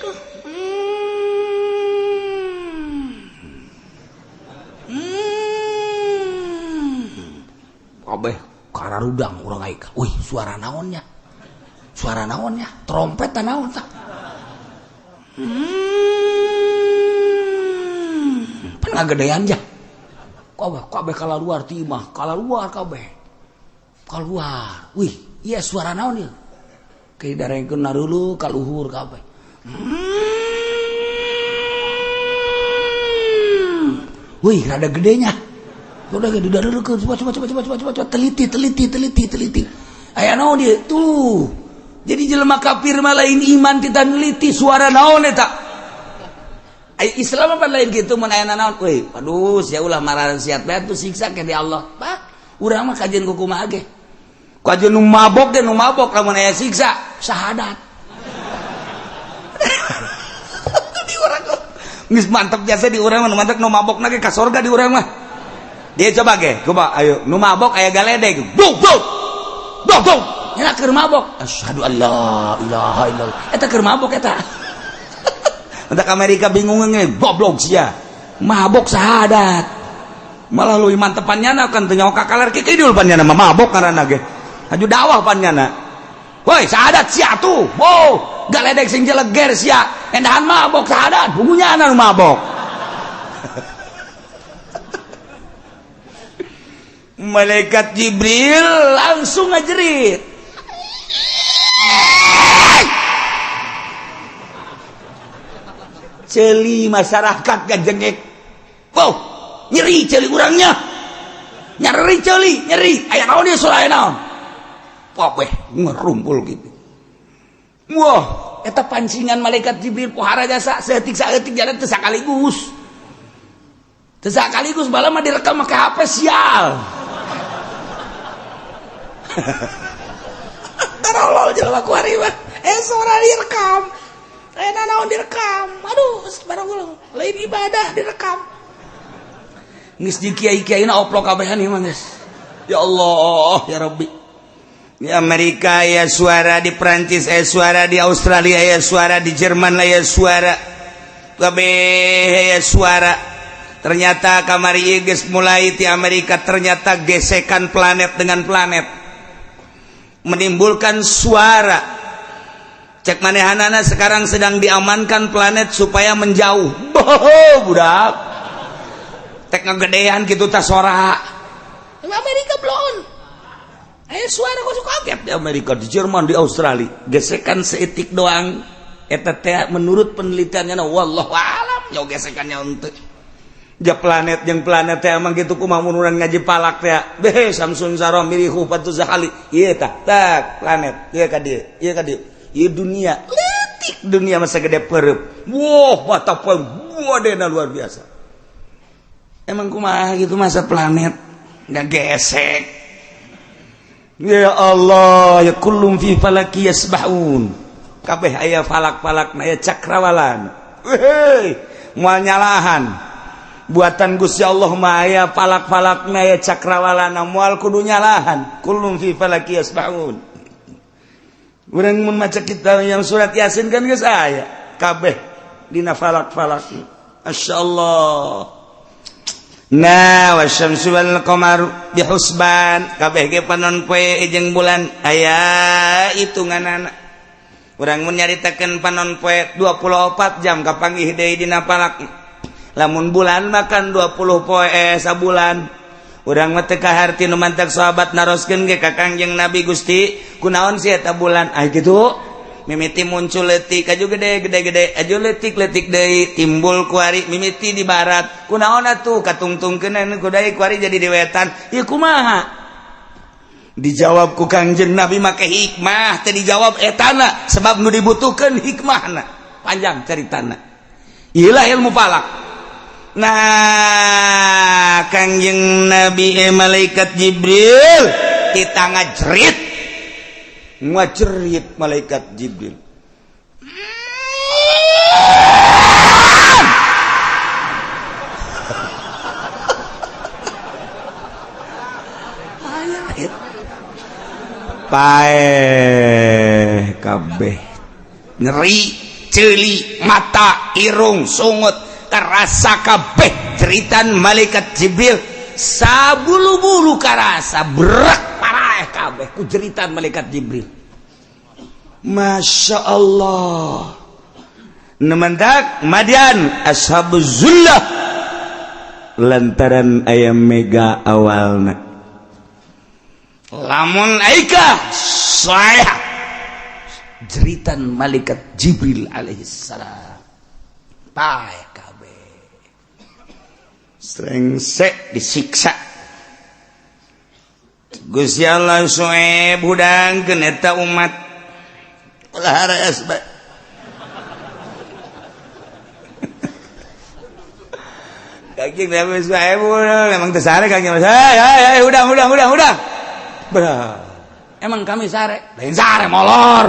Kabeh kararudang urang Aikah. Wih, suara naonnya? Suara naonnya? Trompet naon tah? Pernah gedean ja. Kabeh kabeh kalaluar ti imah, kalaluar kabeh. Keluar. Wih, iya suara naon ieu? Ke darengkeun narulu kaluhur kabeh. Wih, rada gedenya. Udah gede dareukeun, coba coba coba coba coba coba teliti teliti teliti teliti. Aya naon ieu? Tuh. Jadi jelema kafir mah lain iman kita neliti suara naon eta. Ai Islam apa lain kitu mun aya naon? Weh, aduh sia ulah mararan siat bae tuh siksa ke di Allah. Bah, urang mah kajian kumaha ge. Kajian nu mabok ge nu mabok lamun aya siksa syahadat. Di urang geus mantep jasa di urang mah nu mantep nu mabokna ge ka sorga di urang mah. Dia coba ge, coba ayo nu mabok aya galedeg. Buk buk. Buk buk. Nya keur mabok. Asyhadu alla ilaha illallah. Eta keur mabok eta. Entak Amerika bingung nge, goblok sia. Mabok syahadat. Malah leuwih mantepan nyana kan teu nyaho ka kaler kidul pan nyana mah mabok ngaranna ge. Haju dakwah pan nyana. Woi, syahadat sia tuh. Wow, galedeg sing jeleger sia. Endahan mabok syahadat, bukunya anu mabok. Malaikat Jibril langsung ngajerit. Celi masyarakat gajengek. Wow,
Nyeri ceuli urangnya. Nyeri ceuli, nyeri. Aya naon ieu suara aya naon? Kabeh ngerumpul gitu. Wah, eta pancingan malaikat Jibril pohara jasa saeutik saeutik jalan teu sakaligus. Teu sakaligus bala mah direkam make HP sial. Tarolol jelema kuari mah. Suara direkam. Aya naon direkam. Aduh, barang lain ibadah direkam. Geus di kiai-kiaina oplok kabehan ieu mah geus. Ya Allah, ya Rabbi. Di Amerika ya suara, di Prancis ya suara, di Australia ya suara, di Jerman ya suara, kabeh ya suara. Ternyata kamari geus mulai di Amerika ternyata gesekan planet dengan planet menimbulkan suara. Cek manehanana sekarang sedang diamankan planet supaya menjauh. Boh, budak. Tek ngegedean gitu ta sora. Amerika belum. Suara kok kaget di Amerika, di Jerman, di Australia. Gesekan seetik doang. Eta teh menurut penelitiannya wallahu alam jauh gesekannya untuk ja planet yang planet teh emang gitu kumaha mun urang ngaji palak teh. Beh Samsun Sarom mirihu patu zahali. Ieu tah tak planet ieu ka dieu, ieu ka dieu. Ieu dunia leutik dunia masa gede pereup. Wah, mata poe wadena luar biasa. Emang kumaha gitu masa planet nggak gesek. Ya Allah, ya kullum fi falaki yasbahun. Kabeh aya falak-falak aya cakrawalan. Weh, moal nyalahan. Buatan Gusti Allah mah aya falak-falak aya cakrawalan, moal kudu nyalahan. Kullum fi falaki yasbahun. Urang mun maca kitab yang surat Yasin kan geus aya kabeh dina falak-falak. Masyaallah. Nah, wasyamsu wal qamaru bihusban kabeh ge panon poe jeung bulan aya hitunganana. Urang mun nyaritakeun panon poe 24 jam kapanggih deui dina falak. Lamun bulan makan 20 poe sabulan. Urang mah teu kaharti nu mantak sahabat naroskeun ge ka Kangjeng Nabi Gusti, kunaon sih eta bulan? Ah kitu. Mimiti muncul leutik aju gede gede gede aju leutik leutik deui timbul kuari mimiti di barat kunaon atuh katungtungkeun ku deui kuari jadi di wetan ieu kumaha dijawab ku Kangjeng Nabi make hikmah teh dijawab etana sebab nu dibutuhkeun hikmahna panjang caritana ieulah ilmu falak. Nah Kangjeng Nabi malaikat Jibril kita ngajerit ngajerit malaikat Jibril. Paeh kabeh nyeri ceuli mata irung sungut karasa kabeh jeritan malaikat Jibril sabulu-bulu karasa berak paraeh kabeh ku jeritan malaikat Jibril. Masya Allah. Nementak Madian ashabuz zullah lantaran ayam mega awalna lamun aika saya jeritan malaikat Jibril alaihissalam paeh kabeh srengsek disiksa Gusti Allah Su'aib hudangkeun eta umat ulah harees bae. Kangjeng Nabi Su'aib emang teu sare Kangjeng. Hey hey udah udah udah udah. Bah. Emang kami sare? Lain sare molor.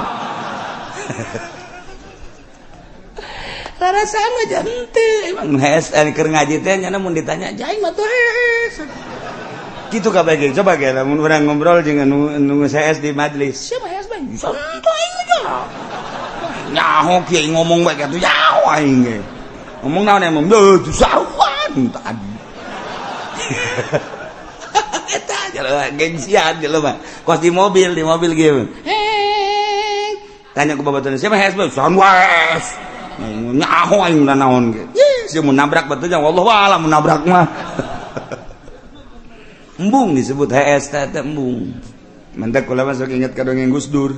Rarasaan mah henteu. Emang hees keur ngaji teh nya mun ditanya jai mah tuh hees. Gitu kabeh ge coba ge lamun urang ngobrol jeung anu hees di majelis. Siapa hees bae? Santai aing mah. Nyaho kieu ngomong bae kitu nyaho aing ge. Ngomong naon emang deuh sawan tadi. Eta jelema gengsian jelema. Kos di mobil ge. Hei. Tanya ku babaturan siapa hees bae? Sawan wae. Nyaho aing naon ge. Sia mun nabrak batunya wallahu a'lam mun nabrak mah. Embung disebut HS teh embung. Mantak kula masuk ingat ka dongeng Gus Dur.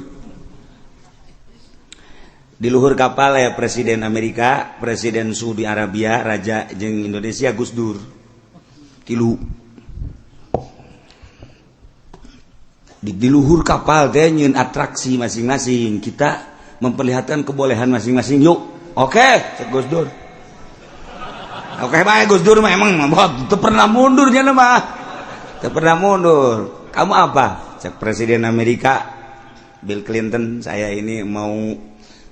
Di luhur kapal ya Presiden Amerika, Presiden Saudi Arabia, Raja jeung Indonesia Gus Dur. Tilu di luhur kapal teh nyieun atraksi masing-masing, kita memperlihatkan kebolehan masing-masing. Yuk, oke, cek Gus Dur. Oke bae Gus Dur mah emang teu pernah mundur nya mah. Teu pernah mundur. Kamu apa? Cek Presiden Amerika Bill Clinton, saya ini mau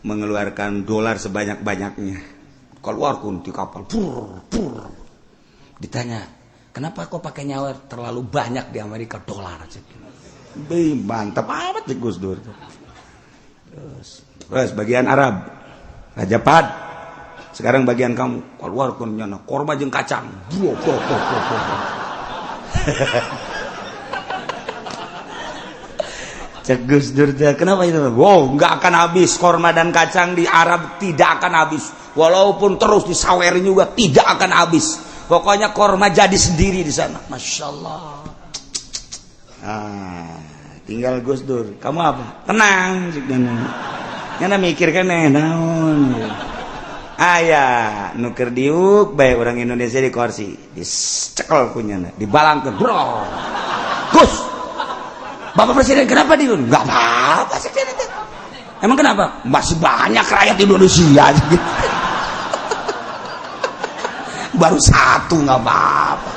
mengeluarkan dolar sebanyak-banyaknya. Keluar kun di kapal. Pur, pur. Ditanya, kenapa kok pakai nyawa terlalu banyak di Amerika dolar? Be, mantap amat cek Gus Dur. Terus bagian Arab, Raja Fahd. Sekarang bagian kamu, keluar kun nyana korma jeung kacang. Bro, bro, bro, bro, bro. Cek Gus Dur, kenapa itu? Wow, nggak akan habis korma dan kacang di Arab, tidak akan habis. Walaupun terus disawerin juga tidak akan habis. Pokoknya korma jadi sendiri di sana. Masya Allah. Ah, tinggal Gus Dur. Kamu apa? Tenang, cek nyana mikir kan naon. Aya nu keur diuk bae orang Indonesia di kursi, dicekel kunyana, dibalangkeun. Bro. Gus. Bapak Presiden kenapa diuk? Enggak apa-apa sih. Emang kenapa? Masih banyak rakyat Indonesia. Baru satu nggak apa-apa.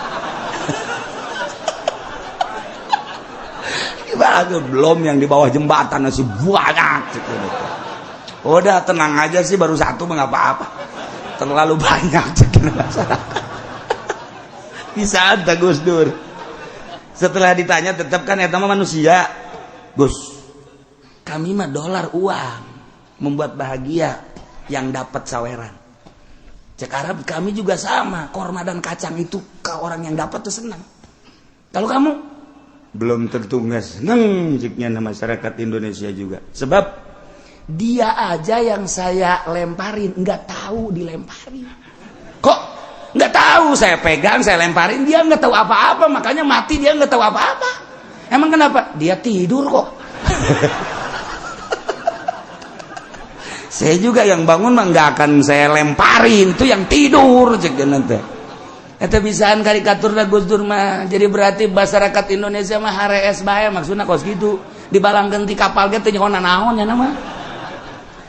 Belum yang di bawah jembatan masih banyak. Udah tenang aja sih, baru satu mah nggak apa-apa. Terlalu banyak masyarakat. Bisa ada Gus Dur. Setelah ditanya tetap kan eta mah manusia. Gus, kami mah dolar uang membuat bahagia yang dapat saweran. Cek Arab kami juga sama, korma dan kacang itu ke orang yang dapat tuh senang. Kalau kamu belum tentu nggak seneng jiknya masyarakat Indonesia juga. Sebab dia aja yang saya lemparin nggak tahu dilemparin. Kok nggak tahu saya pegang, saya lemparin, dia nggak tahu apa-apa, makanya mati dia nggak tahu apa-apa. Emang kenapa? Dia tidur kok. Saya juga yang bangun mah nggak akan saya lemparin, itu yang tidur cek nanti. Eta bisaan karikatur da Gus Dur mah. Jadi berarti masyarakat Indonesia mah harees bae maksudna kos gitu. Dibalangkeun ti kapal ge teu nyaho naon nya mah.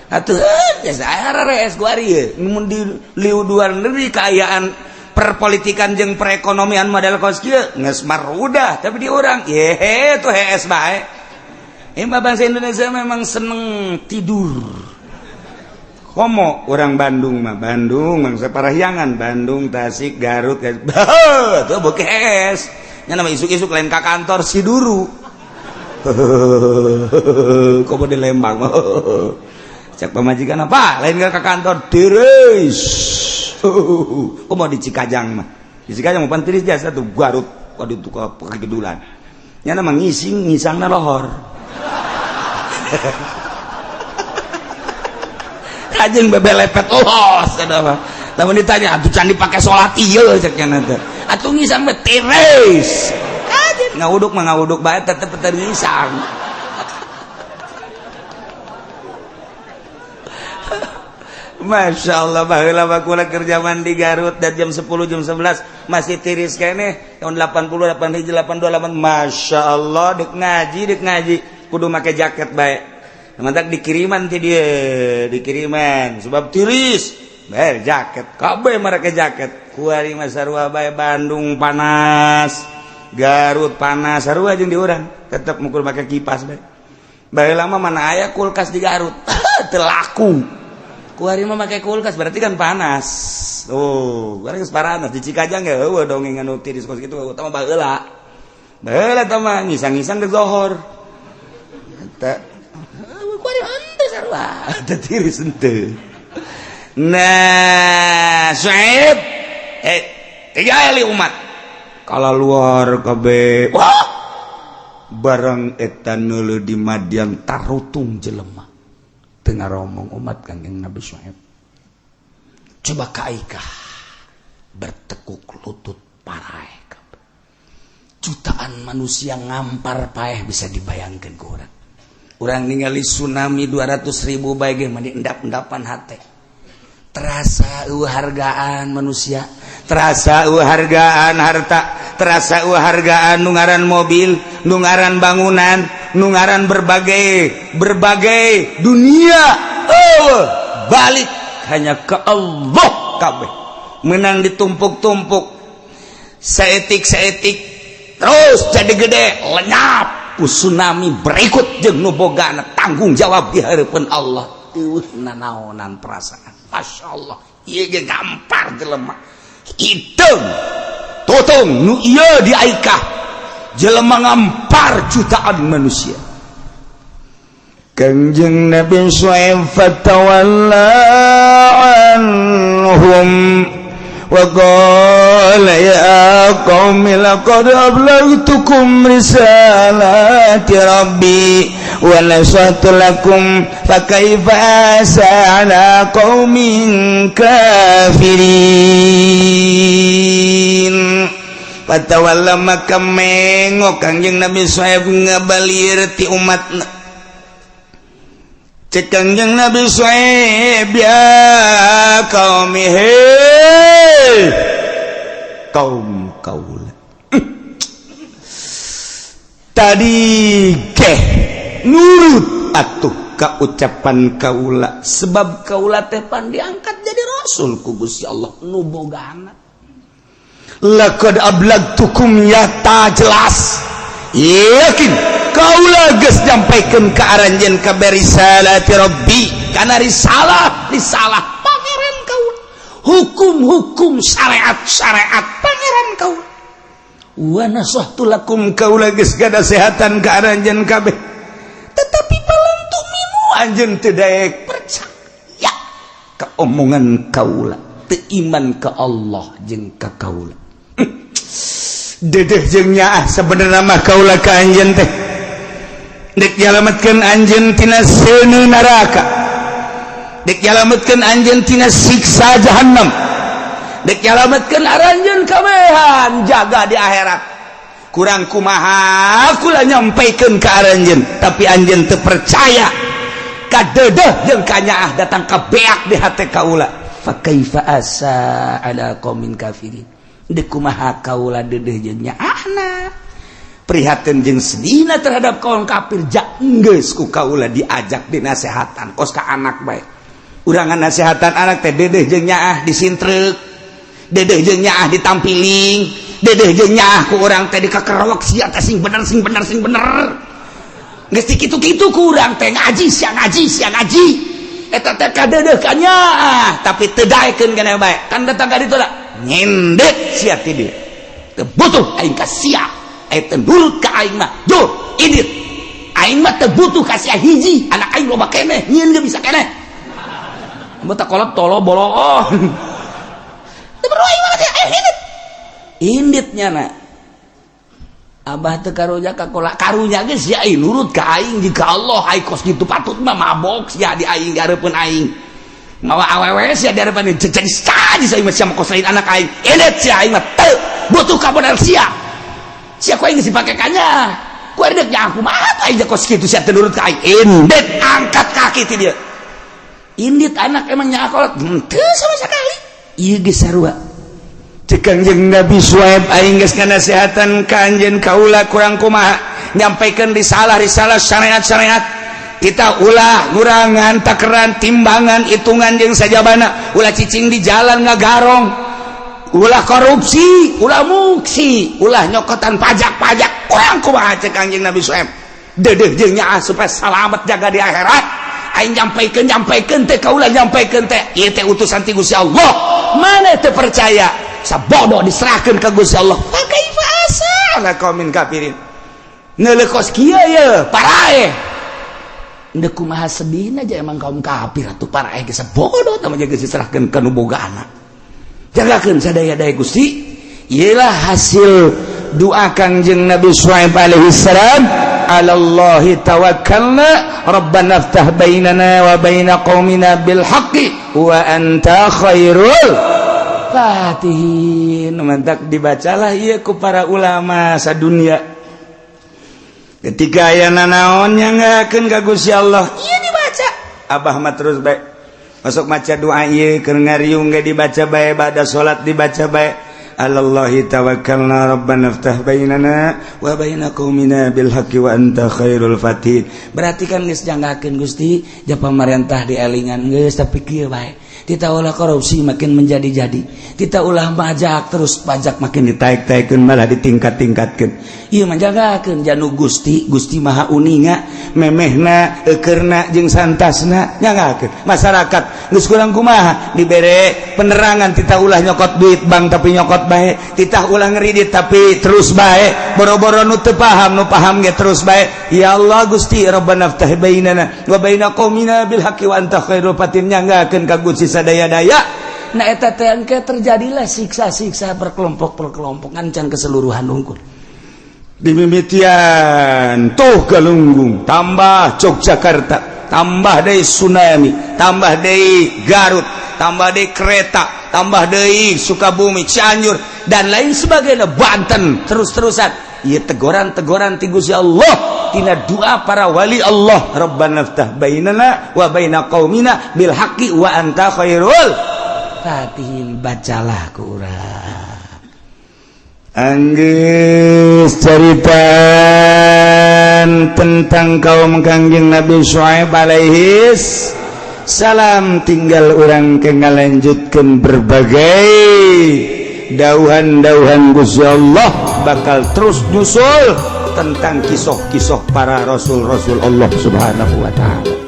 Atuh ya saya harees ku ari ye. Mun di luar negeri kaayaan perpolitikan jeung perekonomian model kos kieu geus marudah, tapi di urang ye tuh hees bae. Emang bangsa Indonesia memang seneng tidur. Komo orang Bandung mah, Bandung bangsa Parahyangan, Bandung, Tasik, Garut, tuh bokes. Nya nama isuk-isuk lain ka kantor si duru. Komo di Lembang. Cek pamajikan apa? Lain ka kantor tiris. Komo di Cikajang mah. Di Cikajang mah pan tiris jasa tuh Garut, waduh tuh ka kegedulan. Nya nama ngising, ngisangna lohor. Ajeng bebelepet los ada mah. Lamun ditanya atuh can dipake salat ieu cek nya teh. Atuh ngisang mah tiris. Kajen ngawuduk mah ngawuduk bae tetep teu ngisang. Masya Allah baheula mah kula keur jaman di Garut dan jam 10 jam 11 masih tiris keneh tahun 80 81 82 8 Masya Allah dek ngaji kudu make jaket bae. Mantak dikiriman ti dia, dikiriman sebab tiris, bayar jaket, kabeh mereka jaket. Kuari mah sarua bae Bandung panas, Garut panas, sarua jeung di urang, tetep mukul make kipas bae. Bae lama mana aya kulkas di Garut, teu laku. Kuari mah make kulkas berarti kan panas. Oh, kuari geus panas di Cikajang ge eueuh dongeng anu tiris kos kitu utama baheula. Baheula tah mah ngisang-ngisang deuk zohor. Eta nah Syuaib tiga kali umat kalau luar kabeh wah barang eta neuleuh di Madian tarutung jelema teu ngaromong umat Kangjeng Nabi Syuaib. Coba kaikah bertekuk lutut paraeh jutaan manusia ngampar paeh bisa dibayangkan ku urang. Urang ningali tsunami 200.000 bae ge mah endap-endapan hate. Terasa eueuh hargaan manusia, terasa eueuh hargaan harta, Terasa hargaan nu ngaran mobil, nu ngaran bangunan, nu ngaran berbagai berbagai dunia. Oh, balik hanya ke Allah. Kabeh menang ditumpuk-tumpuk saeutik saeutik, terus jadi gede, lenyap ku tsunami berikut. Jeung nu bogana tanggung jawab di hadapan Allah. Eueuh nanaonan perasaan. Masya Allah, ieu ge gampar jelema hitung totong nu ieu di Aikah, jelema ngampar jutaan manusia. Kangjeng Nabi Syuaib fatawalla anhum wa qala ya qaumi laqad ablaghtukum risalati rabbi wa nasahtu lakum fa kaifa asa ala qaumin kafirin. Fatawalla, maka mengok Kangjeng Nabi Syuaib, ngabalir ti umatna. Cek Kangjeng Nabi Syuaib, ya qaumi, hei kaum kaula, tadi geh nurut atuh ka ucapan kaula, sebab kaula teh pan diangkat jadi rasul ku Gusti Allah nu bogana. Laqad ablagtukum, ya ta jelas yakin kaula geus nyampaikeun ka aranjeun kabeh risalati rabbi, kana risalah risalah Pangeran kaula, hukum-hukum, syariat-syariat Pangeran kaula. Wa nasahtu lakum, kaula geus nganasehatan ka aranjeun kabeh, tetapi falam tu'minu, anjeun teu daek percaya ka omongan kaula, teu iman ka Allah jeung ka kaula. Dedeh jeung nyaah sebenarnya mah kaula ka anjeun teh dek nyalametkeun anjeun tina seuneu neraka, dek nyalametkeun anjeun tina siksa jahannam, dek nyalametkeun aranjeun kabehan jaga di akhirat. Kurang kumaha kula nyampaikeun ka aranjeun, tapi anjeun teu percaya ka dedeh jeung ka nyaah datang ka beak di hate kaula. Fa kaifa asa ala qaumin kafirin, dek kumaha kaula dedeh jeung nyaahna, prihatin jeung sedihna terhadap kaum kafir, jak geus ku kaula diajak dinasehatan kos ka anak bae. Urangan nasehatan anak teh dedeh jeung nyaah disintreuk, dedeh jeung nyaah ditampiling, dedeh jeung nyaah ku urang teh dikakerewek, sia teh sing bener, sing bener, sing bener. Geus kitu-kitu ku urang teh, ngaji sia, ngaji sia, ngaji. Eta teh kadedeh ka nyaah, tapi teu daekeun keneh bae kan. Datang ka ditu lah, nyendek sia ti dieu, teu butuh aing ka sia, aing teu nurut ka aing mah jur indit. Aing mah teu butuh ka sia hiji, anak aing loba keneh, nyieun ge bisa keneh. Mun tak kolot tolo bolo, oh teu perlu aing mah, aing indit. Inditnya na abah teu karunya ka kolak, karunya ge sia aing nurut ka aing jika Allah aing kos kitu patut mah mabok sia di aing, di hareupeun aing mawa awewe sia di hareupeun, jadi saji sia mah, sia mah kos lain anak aing. Indit sia, aing mah teu butuh kabener sia. Sia ku aing geus dipake kanya ku aing, dek aku mah aing kos kitu sia teu nurut ka aing. Indit, angkat kaki ti dieu, indit. Anak emang nya kolot henteu sama sekali. Ieu geus sarua. Cek Kangjeng Nabi Syuaib, aing geus nganasehatan ka anjeun kaula, kurang kumaha nyampaikeun risalah risalah, syariat syariat kita, ulah ngurangan takeran, timbangan, hitungan jeung sajabana, ulah cicing di jalan ngagarong, ulah korupsi, ulah muksi, ulah nyokotan pajak-pajak. Kurang kumaha cek Kangjeng Nabi Syuaib dedeh jeung nyaah supaya salamet jaga di akhirat. Aing nyampaikeun, nyampaikeun teh kaula, nyampaikeun teh ieu teh utusan ti Gusti Allah, mana teu percaya, sabodo diserahkeun ka Gusti Allah. Fa kaifa asa ala qaumin kafirin, neuleuh kos kieu ye paraeh, Ndek kumaha sedihna aja emang kaum kafir atuh. Paraeh geus bodoh tah mah, geus diserahkeun ka nu boga anak. Jagakeun sadaya-daya Gusti. Iyalah hasil doa Kangjeng Nabi Syuaib alaihi salam. Alallahi tawakkalna rabbana ftah bainana wa baina qaumina bil haqqi wa anta khairul fatihin. Mantak dibacalah ieu ku para ulama sadunia ketika aya nanaon nyanggakeun ka Gusti Allah, ieu dibaca. Abah mah terus bae masuk maca doa ieu keur ngariung ge dibaca bae, bada salat dibaca bae. Alallahi tawakkalna, rabbana ftah bainana wa baina qaumina bil haqqi wa anta khairul fatihin. Berarti kan geus janggakeun Gusti ja pamarentah dielingan geus, tapi kieu bae, kita ulah korupsi makin menjadi-jadi, kita ulah pajak terus, pajak makin ditaik-taikkeun, malah ditingkat-tingkatkeun. Ieu menjagakeun janu Gusti. Gusti Maha uninga memehna, ekerna, jeung santasna. Nyanggakeun masyarakat geus kurang kumaha dibere penerangan, kita ulah nyokot duit bank, tapi nyokot bae, kita ulah ngeridit, tapi terus bae, boro-boro nu teu paham, nu paham ge terus bae. Ya Allah Gusti, Rabbana ftah bainana wa baina qaumina bil haqqi wa anta khairul fatihin. Nyanggakeun ka Gusti sadaya-daya. Nah, eta teh engke terjadilah siksa-siksa berkelompok-berkelompok, ngancam keseluruhan unggul. Dimimitian tuh Galunggung, tambah Yogyakarta, tambah deui tsunami, tambah deui Garut, tambah deui kereta, tambah deui Sukabumi, Cianjur, dan lain sebagainya, Banten, terus-terusan. Ieu tegoran-tegoran ti Gusti Allah tina doa para wali Allah, Rabbana ftah bainana wa baina qaumina bil haqqi wa anta khairul fatihin. Bacalah ku urang.
Anggeus ceritaan tentang kaum Kangjeng Nabi Syuaib alaihis salam, tinggal urang ke ngalanjutkeun berbagai dauhan-dauhan Gusti Allah bakal terus nyusul tentang kisah-kisah para rasul-rasul Allah Subhanahu wa Ta'ala.